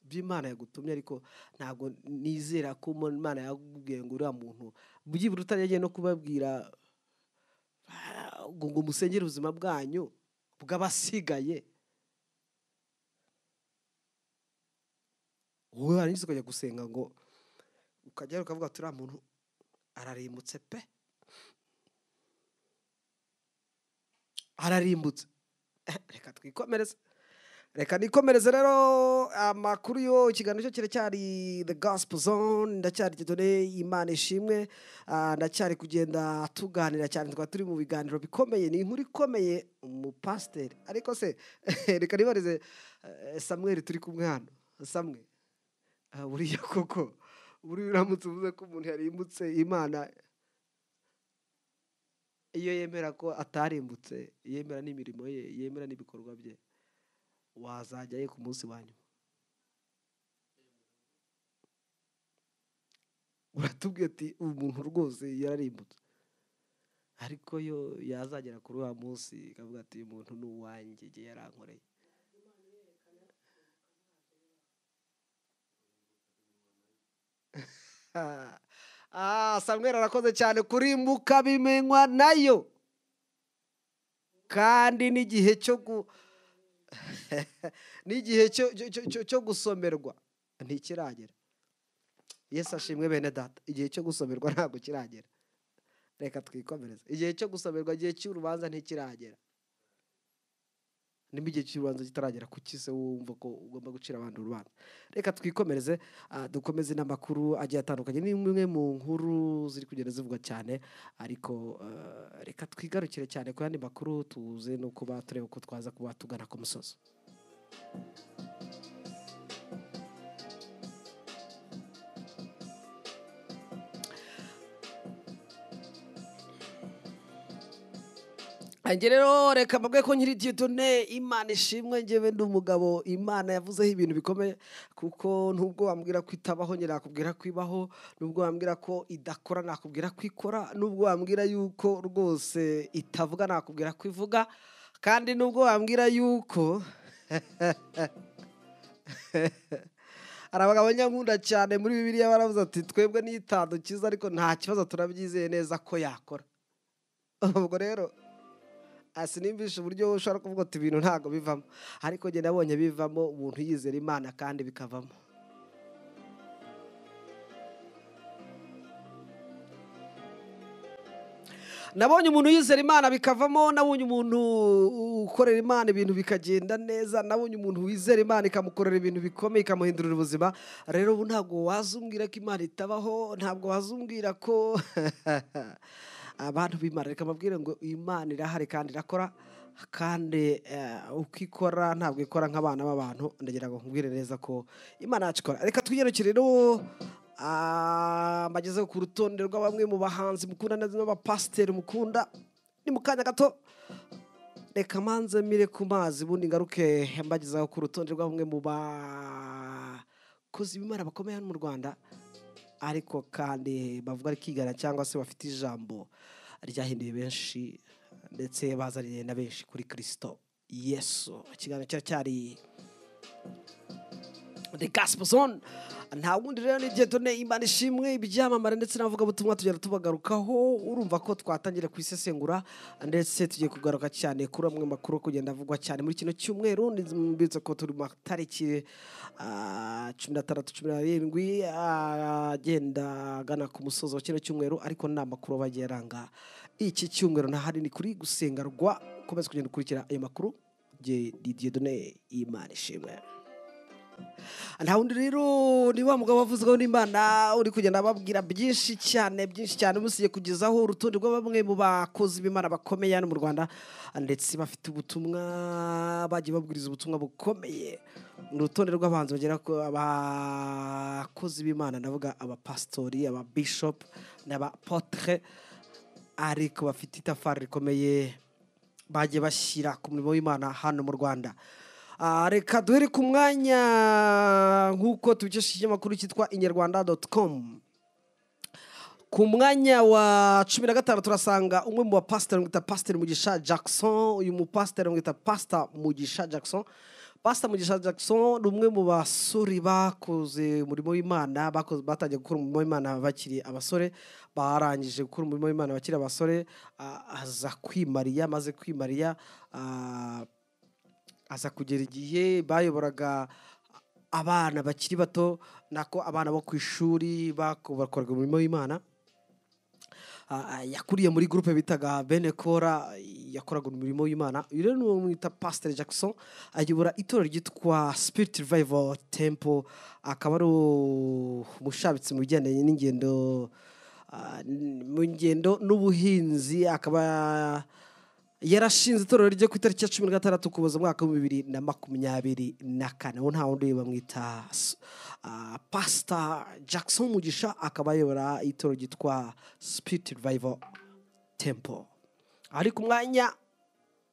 by'Imana yagutumye, ariko ntabwo nizera ko Imana yakubwiye ngo uriya muntu byibura utaragiye no kubabwira ngo musengere ubuzima bwanyu bw'abasigaye, wowe warangiza ukajya gusenga ngo ukajya ukavuga ati uriya muntu ararimbutse pe, ararimbutse. Reka twikomereze. Reka nikomereze rero amakuru yo ikiganiro cyo kiracyari The Gospel Zone, ndacyari Dieudonné Imana ishimwe, ndacyari kugenda tuganira cyane, twaba turi mu biganiro bikomeye, ni inkuru ikomeye umupasiteri. Ariko se reka nibarize Samuel turi kumwe hano, Samuel, buriya koko buriya uramutse uvuze ko umuntu yarimbutse, Imana iyo yemera ko atarimbutse, yemera n'imirimo ye, yemera n'ibikorwa bye, wazajyayo ku munsi wa nyuma? Uratubwiye ati umuntu rwose yararimbutse, ariko yo yazagera kuri wa munsi ikavuga ati uyu muntu ni uwanjye, igihe yarankoreye. Samuel arakoze cyane. Kurimbuka bimenywa nayo, kandi n'igihe cyo n'igihe cyo gusomerwa ntikiragera. Yesu ashimwe bene data, igihe cyo gusomerwa ntabwo kiragera. Reka twikomereze. Igihe cyo gusomerwa, igihe cy'urubanza ntikiragera. Nimba igihe cy'urubanza kitaragera, kuki se wumva ko ugomba gucira abantu urubanza? Reka twikomereze, dukomeze n'amakuru agiye atandukanye. Ni imwe mu nkuru ziri kugenda zivugwa cyane, ariko reka twigarukire cyane ku yandi makuru, tuze no kuba tureba uko twaza kuba tugana ku musozo. Ange rero reka mbabwe ko nkiri Dieudonné Imana ishimwe, njyewe ndi umugabo Imana yavuzeho ibintu bikomeye, kuko nubwo wambwira ko itabaho nyine nakubwira ko ibaho, nubwo wambwira ko idakora nakubwira ko ikora, nubwo wambwira yuko rwose itavuga nakubwira ko ivuga, kandi nubwo wambwira yuko hari abagabo nyankunda cyane muri Bibiliya baravuze ati twebwe nitadukiza ariko nta kibazo turabyizeye neza ko yakora. Ubwo rero sinimbisha uburyo ushobora kuvuga ati ibintu ntago bivamo, ariko njye nabonye bivamo, umuntu yizera Imana kandi bikavamo. Nabonye umuntu yizera Imana bikavamo, nabonye umuntu ukorera Imana ibintu bikagenda neza, nabonye umuntu wizera Imana ikamukorera ibintu bikomeye ikamuhindurira ubuzima. Rero ubu ntabwo wazumbwira ko Imana itabaho, ntabwo wazumbwira ko abantu b'Imana. Reka mbabwire ngo Imana irahari kandi irakora, kandi uko ikora ntabwo ikora nk'abana b'abantu. Ndagira ngo nkubwire neza ko Imana yacu ikora. Reka twigerukire rero mbagezeho ku rutonde rwa bamwe mu bahanzi mukunda ndetse n'abapasiteri mukunda. Ni mu kanya gato, reka manze mire ku mazi ubundi ngaruke mbagezaho ku rutonde rwa bamwe mu bakozi b'Imana bakomeye hano mu Rwanda, ariko kandi bavuga rikigana cyangwa se bafite ijambo ryahinduye benshi ndetse bazaniye na benshi kuri Kristo Yesu. Ikiganiro cyari The Gospel Zone. Nta wundi rero ni Dieudonné Imana ishimwe. Ibyamamare ndetse n'abavugabutumwa tugenda tubagarukaho. Urumva ko twatangira kwisesengura ndetse tugiye kugaruka cyane kuri amwe makuru kugenda avugwa cyane muri kino cyumweru. Mbitse ko turi mu tariki 16 17 agenda agana ku musozo wa kino cyumweru, ariko nta makuru bagiye aranga iki cyumweru. Ntahari ni kuri gusenga rwa komeza kugenda ukurikira ayo makuru. Dieudonné Imana ishimwe. Nta wundi rero ni wa mugabo wavuzweho n'Imana uri kugenda ababwira byinshi cyane byinshi cyane, musiye kugezaho urutonde rwa bamwe mu bakozi b'Imana bakomeye hano mu Rwanda ndetse bafite ubutumwa, bagiye babwiriza ubutumwa bukomeye. Urutonde rw'abahanzi bagera ku abakozi b'Imana, ndavuga abapastori, ababishop n'abapotre, ariko bafite itafari rikomeye bagiye bashyira ku murimo w'Imana hano mu Rwanda. Reka duhere ku mwanya nk'uko tubikesha ikinyamakuru cyitwa inyarwanda.com. Ku mwanya wa 15 turasanga umwe mu bapasiteri mwita Pastor Mugisha Jackson. Uyu mupasiteri mwita Pastor Mugisha Jackson. Pastor Mugisha Jackson ni umwe mu basore bakoze umurimo w'Imana, batangiye gukora umurimo w'Imana bakiri abasore, barangije gukora umurimo w'Imana bakiri abasore, aza kwimariya, amaze kwimariya aza kugera igihe bayoboraga abana bakiri bato, nako abana bo ku ishuri bakoraga umurimo w'Imana. Yakuriye muri groupe bitaga Bene Kora, yakoraga umurimo w'Imana. Uyu rero ni mwita Pastor Jackson, ayobora itorero ryitwa Spirit Revival Temple, akaba ari umushabitsi mu bijyanye n'ingendo, mu ngendo n'ubuhinzi. Akaba yarashinze itorero rye ku itariki ya 16 Ukuboza umwaka wa 2024. Uwo nta wundi bamwita Pastor Jackson Mugisha, akaba ayobora itorero ryitwa Spirit Revival Temple. Ari ku mwanya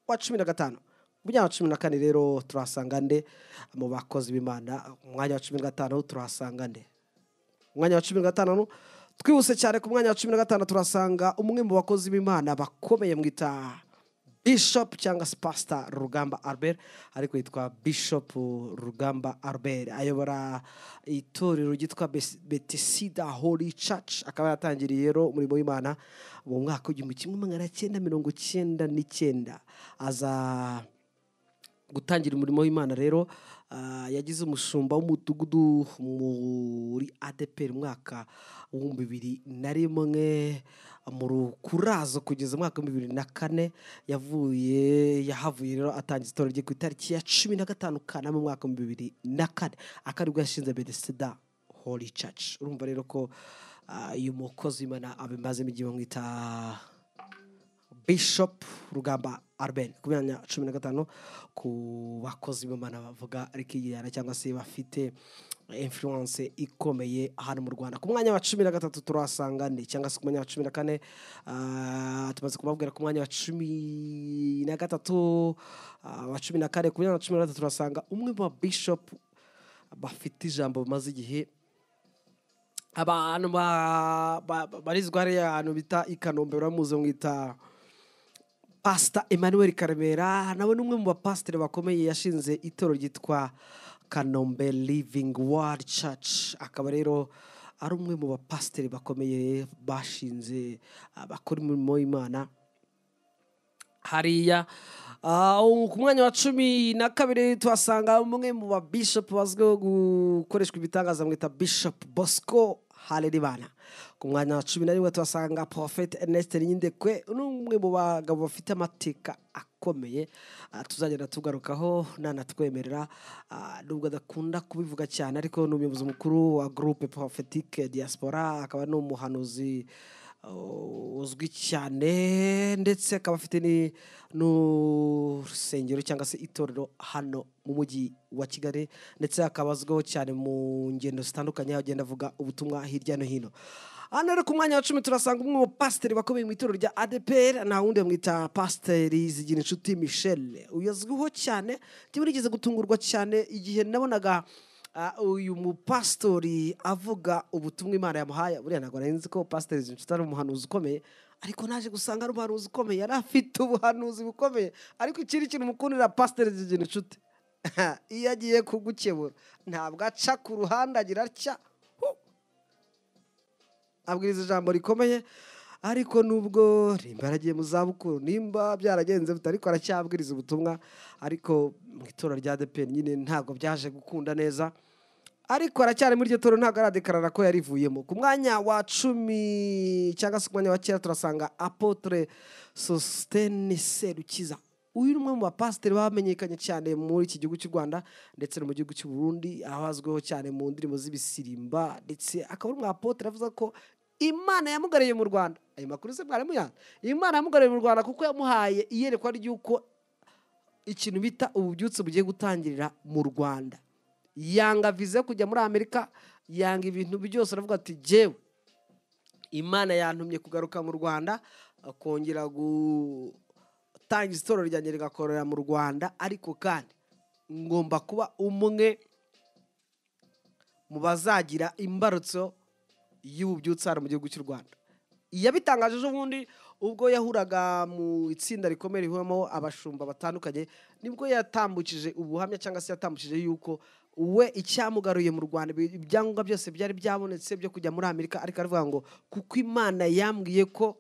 wa 15. Mu mwanya wa 14 rero turasanga nde mu bakozi b'Imana? Mu mwanya wa 15 turasanga nde? Mu mwanya wa 15 twihuse cyane, ku mwanya wa 15 turasanga umwe mu bakozi b'Imana bakomeye mwita Bishop cyangwa se Pastor Rugamba Albert, ariko yitwa Bishop Rugamba Albert. Ayobora itorero ryitwa Bethesda Holy Church, akaba yatangiriye rero umurimo w'Imana mu mwaka 1999. Aza gutangira umurimo w'Imana rero, yagize umushumba w'umudugudu muri ADPR mwaka 2001 mu Rukurazo kugeza mwaka 2004. Yahavuye rero atangiza itorero rye ku itariki ya 15 Kanama mwaka 2004, akaribwo yashinze Bethesda Holy Church. Urumva rero ko uyu mukozi w'Imana abimazemo igihe, bamwita Bishop Rugamba Albert. Ku myanya 15 ku bakozi b'Imana bavuga rikigirana cyangwa se bafite influence ikomeye hano mu Rwanda. Ku mwanya wa 13 turasanga nde? Cyangwa se ku mwanya wa 14, tumaze kubabwira ku mwanya wa 13, wa 14. Ku mwanya wa 13 turasanga umwe mu bishop bafite ijambo bamaze igihe, abantu barizwa hariya ahantu bita i Kanombe, baramuzi, bamwita Pastor Emmanuel Karemera. Nawe ni umwe mu bapasiteri bakomeye, yashinze itorero ryitwa Kanombe Living Word Church, akaba rero ari umwe mu bapasiteri bakomeye bashinze, bakora umurimo w'Imana hariya. Ku mwanya wa 12 tuhasanga umwe mu ba bishop bazwiho gukoreshwa ibitangaza, bamwita Bishop Bosco Harerimana. Ku mwanya wa 11 tuhasanga Prophet Ernest Nyindekwe, n'umwe mu bagabo bafite amateka akomeye, tuzagenda tugarukaho nanatwemerera, nubwo adakunda kubivuga cyane, ariko ni umuyobozi mukuru wa Groupe Prophétique Diaspora, akaba n'umuhanuzi uzwi cyane, ndetse akaba afite n'urusengero cyangwa se itorero hano mu mujyi wa Kigali, ndetse akaba azwiho cyane mu ngendo zitandukanye aho agenda avuga ubutumwa hirya no hino. Hano rero ku mwanya wa 10 turasanga umwe mu pasiteri bakomeye mu itorero rya ADEPR, nta wundi bamwita Pasiteri Zigirinshuti Michel. Uyu azwiho cyane, njyewe nigeze gutungurwa cyane igihe nabonaga uyu mupasitori avuga ubutumwa Imana yamuhaye. Buriya ntabwo nari nzi ko Pasiteri Zigirinshuti ari umuhanuzi ukomeye, ariko naje gusanga ari umuhanuzi ukomeye, yari afite ubuhanuzi bukomeye. Ariko ikindi kintu mukundira Pasiteri Zigirinshuti, iyo agiye kugukebura ntabwo aca ku ruhande, agira atya, abwiriza ijambo rikomeye. Ariko nubwo nimba yaragiye mu zabukuru, nimba byaragenze bite, ariko aracyabwiriza ubutumwa. Ariko mu itorero rya ADEPR nyine ntabwo byaje gukunda neza, ariko aracyari muri iryo torero, ntabwo aradekarara ko yarivuyemo. Ku mwanya wa 10 cyangwa se ku mwanya wa 9 turasanga Apotre Sostene Serukiza. Uyu ni umwe mu bapasiteri bamenyekanye cyane muri iki gihugu cy'u Rwanda ndetse no mu gihugu cy'u Burundi, aho azwiho cyane mu ndirimbo z'ibisirimba, ndetse akaba ari umwapotre avuga ko Imana yamugareye mu Rwanda. Ayo makuru se mwari muyazi? Imana yamugareye mu Rwanda kuko yamuhaye iyerekwa ry'uko ikintu bita ububyutse bugiye gutangirira mu Rwanda. Yanga vize kujya muri Amerika, yanga ibintu byose, aravuga ati jewe Imana yantumye kugaruka mu Rwanda, kongera gutangiza itorero ryanjye rigakorera mu Rwanda, ariko kandi ngomba kuba umwe mu bazagira imbarutso y'ububyutse hano mu gihugu cy'u Rwanda. Yabitangaje ejo bundi ubwo yahuraga mu itsinda rikomeye rihuramo abashumba batandukanye, nibwo yatambukije ubuhamya cyangwa se yatambukije yuko we icyamugaruye mu Rwanda, ibyangombwa byose byari byabonetse byo kujya muri Amerika, ariko aravuga ngo kuko Imana yambwiye ko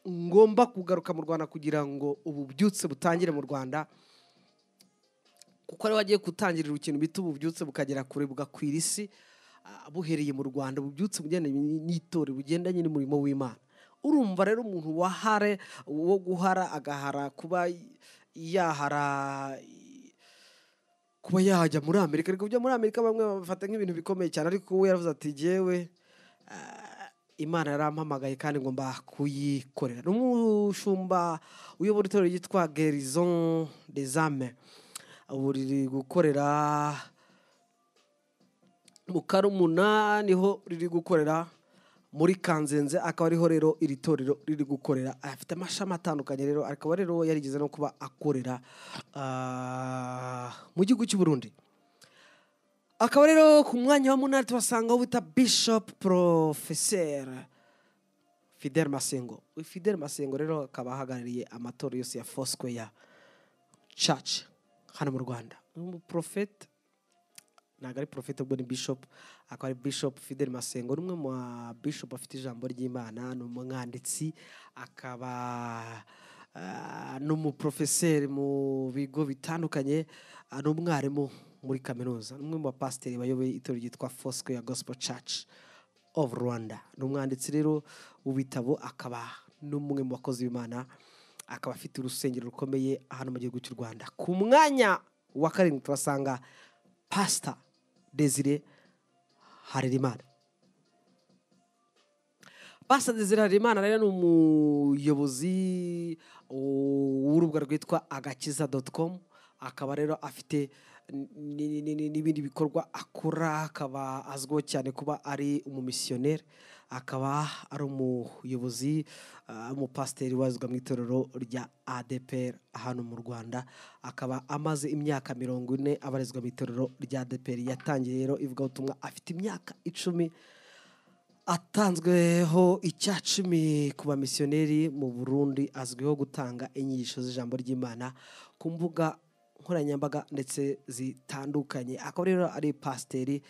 ngomba kugaruka mu Rwanda kugira ngo ububyutse butangire mu Rwanda, kuko ari wagiye gutangirira ikintu bita ububyutse bukagera kure bugakwira isi, buhereye mu Rwanda, ububyutse bugendanye n'itorero, bugendanye n'umurimo w'Imana. Urumva rero umuntu wahare wo guhara agahara kuba yahara kuba yajya muri Amerika, ariko kujya muri Amerika bamwe bafata nk'ibintu bikomeye cyane, ariko we yaravuze ati jewe Imana yarampamagaye kandi ngomba kuyikorera. N'umushumba uyobora itorero ryitwa Guérison des Âmes, ubu riri gukorera mu Karumuna, niho riri gukorera muri Kanzenze, akaba ariho rero iri torero riri gukorera. Afite amashami atandukanye rero, akaba rero yarigeze no kuba akorera mu gihugu cy'u Burundi. Akaba rero ku mwanya wa 8 tuhasanga uwo bita Bishop Professeur Fidel Masengo. Uyu Fidel Masengo rero akaba ahagarariye amatorero yose ya Foursquare Church hano mu Rwanda. Umuprofete, ntabwo ari profete ubwo ni bishop, akaba ari Bishop Fidel Masengo, ni umwe mu ba bishop afite ijambo ry'Imana, ni umwanditsi, akaba n'umuprofeseri mu bigo bitandukanye, ni umwarimu muri kaminuza, ni umwe mu bapasiteri bayoboye itorero ryitwa Foursquare Gospel Church of Rwanda. Ni umwanditsi rero w'ibitabo, akaba n'umwe mu bakozi b'Imana, akaba afite urusengero rukomeye hano mu gihugu cy'u Rwanda. Ku mwanya wa 7 turasanga Pastor Desire Harerimana. Pastor Desire Harerimana rero ni umuyobozi w'urubuga rwitwa agakiza.com, akaba rero afite n'ibindi bikorwa akora, akaba azwiho cyane kuba ari umumisiyoneri, akaba ari umuyobozi, umupasiteri wazwa mu itorero rya ADEPR hano mu Rwanda, akaba amaze imyaka 40 abarizwa mu itorero rya ADEPR. Yatangiye rero ivugabutumwa afite imyaka 10, atanzweho 10% ku bamisiyoneri mu Burundi, azwiho gutanga inyigisho z'ijambo ry'Imana ku mbuga nkoranyambaga ndetse zitandukanye. Akaba rero ari Pasiteri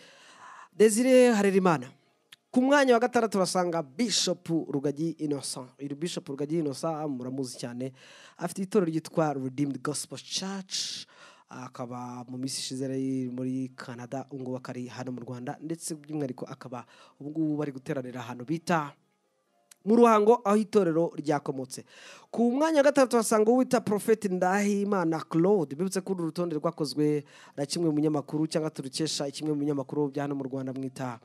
Desire Harerimana. Ku mwanya wa 6 turasanga Bishop Rugagi Innocent. Uyu Bishop Rugagi Innocent muramuzi cyane, afite itorero ryitwa Redeemed Gospel Church, Akaba mu minsi ishize yari muri Canada, ubu ngubu akaba ari hano mu Rwanda, ndetse by'umwihariko akaba ubu ngubu bari guteranira ahantu bita mu Ruhango aho itorero ryakomotse. Ku mwanya wa gatatu tuhasanga uwita Prophet Ndahimana Claude. Bibutse ko uru rutonde rwakozwe na kimwe mu binyamakuru cyangwa turukesha kimwe mu binyamakuru bya hano mu Rwanda, mwita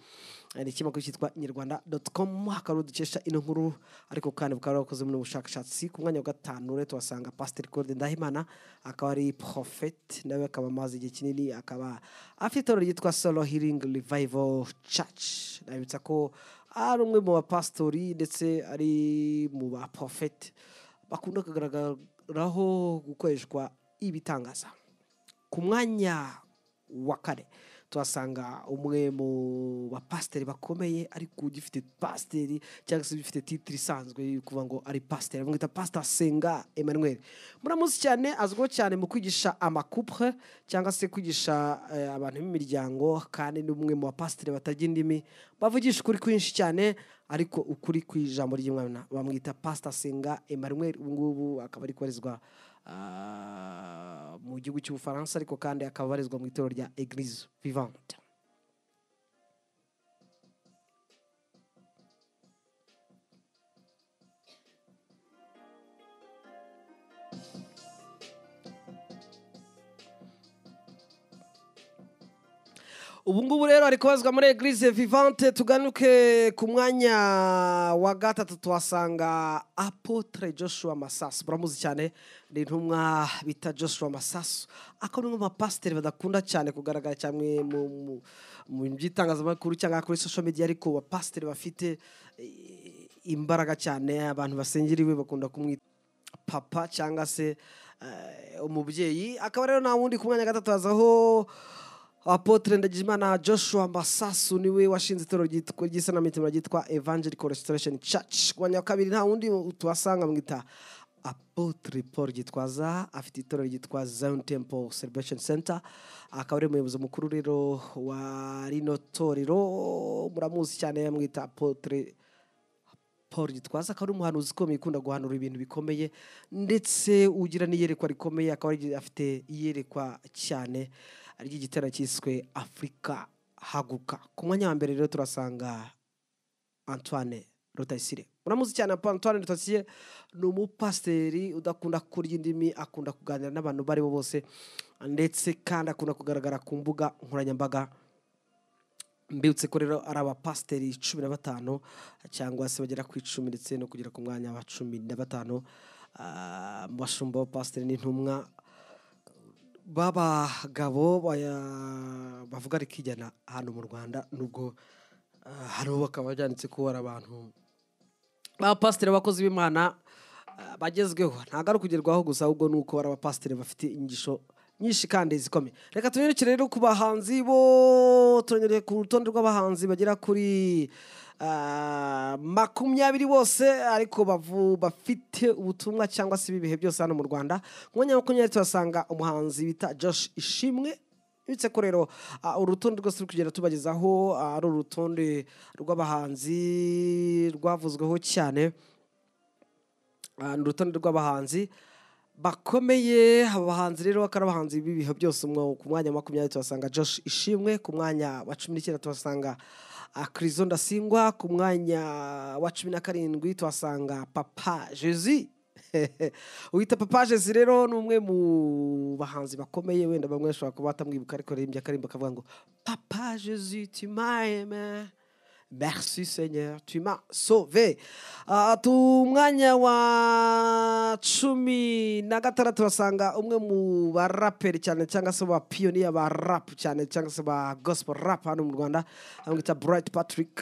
ni ikinyamakuru cyitwa inyarwanda.com, akaba dukesha ino nkuru, ariko kandi bukaba bwakoze muri ubushakashatsi. Ku mwanya wa gatanu rero tuhasanga Pastor Claude Ndahimana, akaba ari prophet, nawe akaba amaze igihe kinini, akaba afite itorero ryitwa Solo Healing Revival Church. Nabibutsa ko ari umwe mu bapasitori ndetse ari mu baprofeti bakunda kugaragaraho gukoreshwa ibitangaza. Ku mwanya wa kane tuhasanga umwe mu bapasiteri bakomeye, ariko ugifite pasiteri cyangwa se ugifite titire isanzwe yo kuvuga ngo ari pasiteri, bamwita Pastor Senga Emmanuel. Muramuzi cyane, azwiho cyane mu kwigisha amakupure cyangwa se kwigisha abantu b'imiryango, kandi ni umwe mu bapasiteri batarya indimi, bavugisha ukuri kwinshi cyane, ariko ukuri kw'ijambo ry'Imana. Bamwita Pastor Senga Emmanuel, ubu ngubu akaba ari kubarizwa mu gihugu cy'Ubufaransa, ariko kandi akaba abarizwa mu itorero rya Eglise Vivante. Ubu ngubu rero ari kubazwa muri Eglise Vivante. Tuganuke ku mwanya wa gatatu tuhasanga Apotre Joshua Masasu. Muramuzi cyane, ni intumwa bita Joshua Masasu, akaba ari umwe mu bapasiteri badakunda cyane kugaragara cyane mu by'itangazamakuru cyangwa kuri social media, ariko abapasiteri bafite imbaraga cyane, abantu basengera iwe bakunda kumwita papa cyangwa se umubyeyi. Akaba rero nta wundi ku mwanya wa gatatu hazaho Apotre Ndagijimana Joshua Masasu, niwe washinze itorero ry'isanamitima ryitwa Evangelical Restoration Church. Ku mwanya wa kabiri nta wundi tuhasanga, mwita Apotre Paul Gitwaza, afite itorero ryitwa Zion Temple Celebration Center, akaba ari umuyobozi mukuru rero wa rino torero. Muramuzi cyane, mwita Apotre Paul Gitwaza, akaba ari umuhanuzi ukomeye ukunda guhanura ibintu bikomeye, ndetse ugira n'iyerekwa rikomeye, akaba afite iyerekwa cyane ry'igitero cyiswe Afrika Haguka. Ku mwanya wa mbere rero turasanga Antoine Rutayisire. Muramuzi cyane, Antoine Rutayisire ni umupasiteri udakunda kurya indimi, akunda kuganira n'abantu bari bo bose, ndetse kandi akunda kugaragara ku mbuga nkoranyambaga. Mbibutse ko rero ari abapasiteri 15 cyangwa se bagera ku 10, ndetse no kugera ku mwanya wa 15 mu bashumba b'abapasiteri n'intumwa b'abagabo bavuga rikijyana hano mu Rwanda, nubwo hano bakaba byanditse ko ari abantu b'abapasiteri abakozi b'Imana bagezweho. Ntabwo ari ukugerwaho gusa, ahubwo ni uko ari abapasiteri bafite inyigisho nyinshi kandi zikomeye. Reka tunyarukire rero ku bahanzi bo, turanyure ku rutonde rw'abahanzi bagera kuri 20 bose, ariko bafite ubutumwa cyangwa se ibihe byose hano mu Rwanda. Ku mwanya wa 20 tuhasanga umuhanzi bita Josh Ishimwe. Bitse ko rero urutonde rwose ruri kugenda tubagezaho ari urutonde rw'abahanzi rwavuzweho cyane, ni urutonde rw'abahanzi bakomeye. Abahanzi rero bakaba ari abahanzi b'ibihe byose. Ku mwanya wa 20 tuhasanga Josh Ishimwe, ku mwanya wa 19 tuhasanga Krizo Ndasingwa, ku mwanya wa 17 tuhasanga Papa Jesus. Uwita Papa Jesus rero ni umwe mu bahanzi bakomeye, wenda bamwe bashobora kuba batamwibuka, ariko aririmbye akarimba akavuga ngo Papa Jesus tu m'as aimé, merci Seigneur, tu m'as sauvé. Tu mwanya wa 16 tuhasanga umwe mu baraperi cyane cyangwa se ba pioneer ba rap cyane cyangwa se ba gospel rap hano mu Rwanda, amwita Bright Patrick.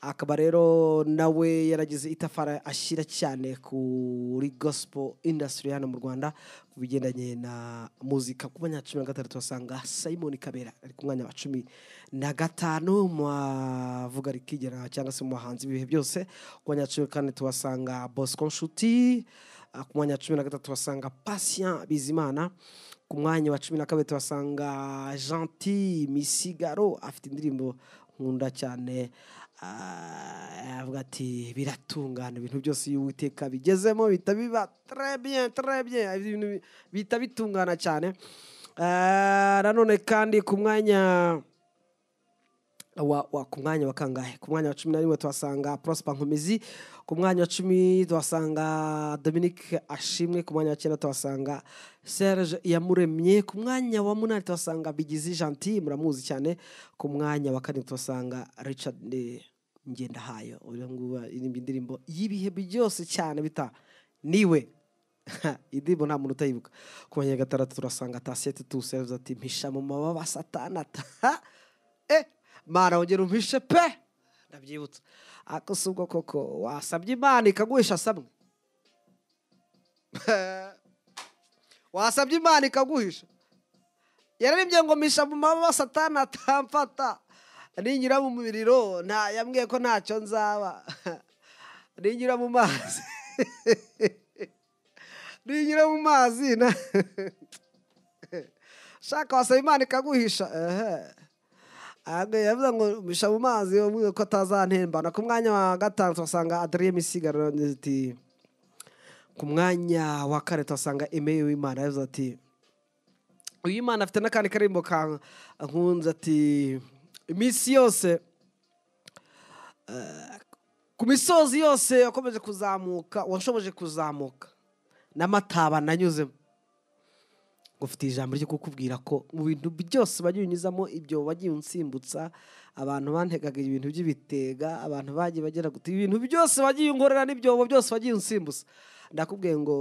Akaba rero nawe yaragize itafara ashyira cyane kuri gospel industry hano mu Rwanda ku bigendanye na muzika. Ku mwanya wa 16 tuhasanga Simon Kabera, ari ku mwanya wa 15 mu bavuga rikigera cyangwa se mu bahanzi b'ibihe byose. Ku mwanya wa 14 tuhasanga Bosco Nshuti, ku mwanya wa 13 tuhasanga Patient Bizimana, ku mwanya wa 12 tuhasanga Gentil Misigaro, afite indirimbo nkunda cyane, avuga ati biratungana ibintu byose iyo Uwiteka bigezemo bihita biba très bien, très bien, ibintu bihita bitungana cyane. Nanone kandi ku mwanya ku mwanya wa kangahe, ku mwanya wa 11 tuhasanga Prosper Nkomezi, ku mwanya wa 10 tuhasanga Dominique Ashimwe, ku mwanya wa 9 tuhasanga Serge Iyamuremye, ku mwanya wa 8 tuhasanga Bigizi Gentil, muramuzi cyane, ku mwanya wa 4 tuhasanga Richard Ngendahayo, uyu nguyu aririmba indirimbo y'ibihe byose cyane bita Niwe. Indirimbo nta muntu utayibuka. Ku mwanya wa 6 turasanga Tasiete Tuse, yavuze ati mpisha mu mababa Satani ata Mana wongera umpishe pe, ndabyibutsa. Ariko si ubwo koko wasabye Imana ikaguhisha samwe? Wasabye Imana ikaguhisha? Yararimbye ngo mpisha mu mababa Satani atamfata, ninyura mu miriro nta yambwiye ko ntacyo nzaba, ninyura mu mazi ninyura mu mazi shaka wasaba Imana ikaguhisha. Yavuze ngo mpisha mu mazi yambwiye ko atazantembana. Ku mwanya wa 5 tuhasanga Adrien Misigaro ati, ku mwanya wa 4 tuhasanga Aimé Uwimana, yavuze ati Uwimana afite n'akandi karimbo ka nkunze ati iminsi yose ku misozi yose wakomeje kuzamuka, washoboje kuzamuka n'amataba nanyuzemo, ngufite ijambo ryo kukubwira ko mu bintu byose bagiye unyuzamo, ibyo wagiye unsimbutsa, abantu bantegaga ibintu by'ibitega, abantu bagiye bagera guti ibintu byose bagiye unkorera n'ibyobo byose bagiye unsimbutsa, ndakubwiye ngo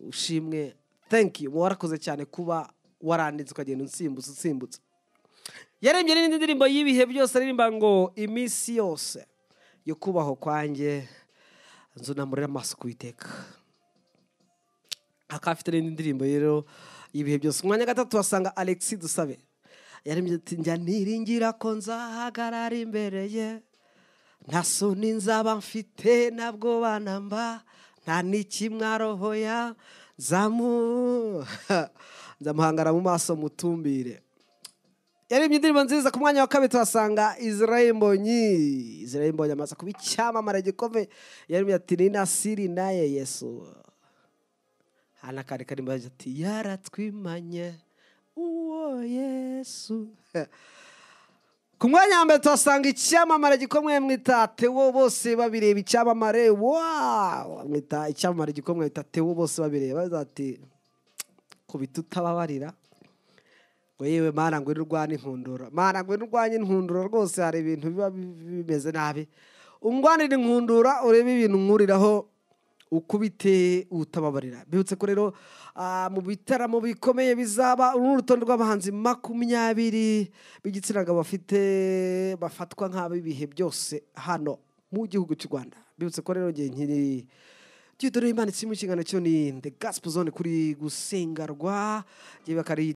ushimwe, thank you, warakoze cyane kuba waranditse ukagenda unsimbutsa unsimbutsa. Yarembye n'indi ndirimbo y'ibihe byose aririmba ngo iminsi yose yo kubaho kwanjye nzunamurira amaso ku Uwiteka. Akafite n'indi ndirimbo rero y'ibihe byose. Ku mwanya 3 tuhasanga Alexis Dusabe, yarembye ati njya niringira ko nzahagarara imbere ye, nta soni nzaba mfite ntabwo banamba, nta n'ikimwaroho ya nzamuhangara mu maso mutumbire. Yarembye indirimbo nziza. Ku mwanya wa 2 tuhasanga Israel Mbonyi. Israel Mbonyi amaze kuba icyamamare gikomeye, yarembye ati ni Nasiri naye Yesu. Hana kare karimbo ati yaratwimanye uwo Yesu. Ku mwanya wa 1 tuhasanga icyamamare gikomeye mwita Theo bose babireba, icyamamare wow, mwita icyamamare gikomeye mwita Theo bose babireba, ati kubita utababarira ngo yewe Mana ngo urwane inkundura, Mana ngo urwanye inkundura, rwose hari ibintu biba bimeze nabi, ungwanira inkundura urebe ibintu nkuriraho ukubite utababarira. Bibutse ko rero mu bitaramo bikomeye bizaba urutonde rw'abahanzi 20 b'igitsina gabo bafite bafatwa nk'ab'ibihe byose hano mu gihugu cy'u Rwanda. Bibutse ko rero ngiye nkiri Dieudonné Imana mu kiganiro cyo ni The Gospel Zone kuri gusengarwa, giye bakari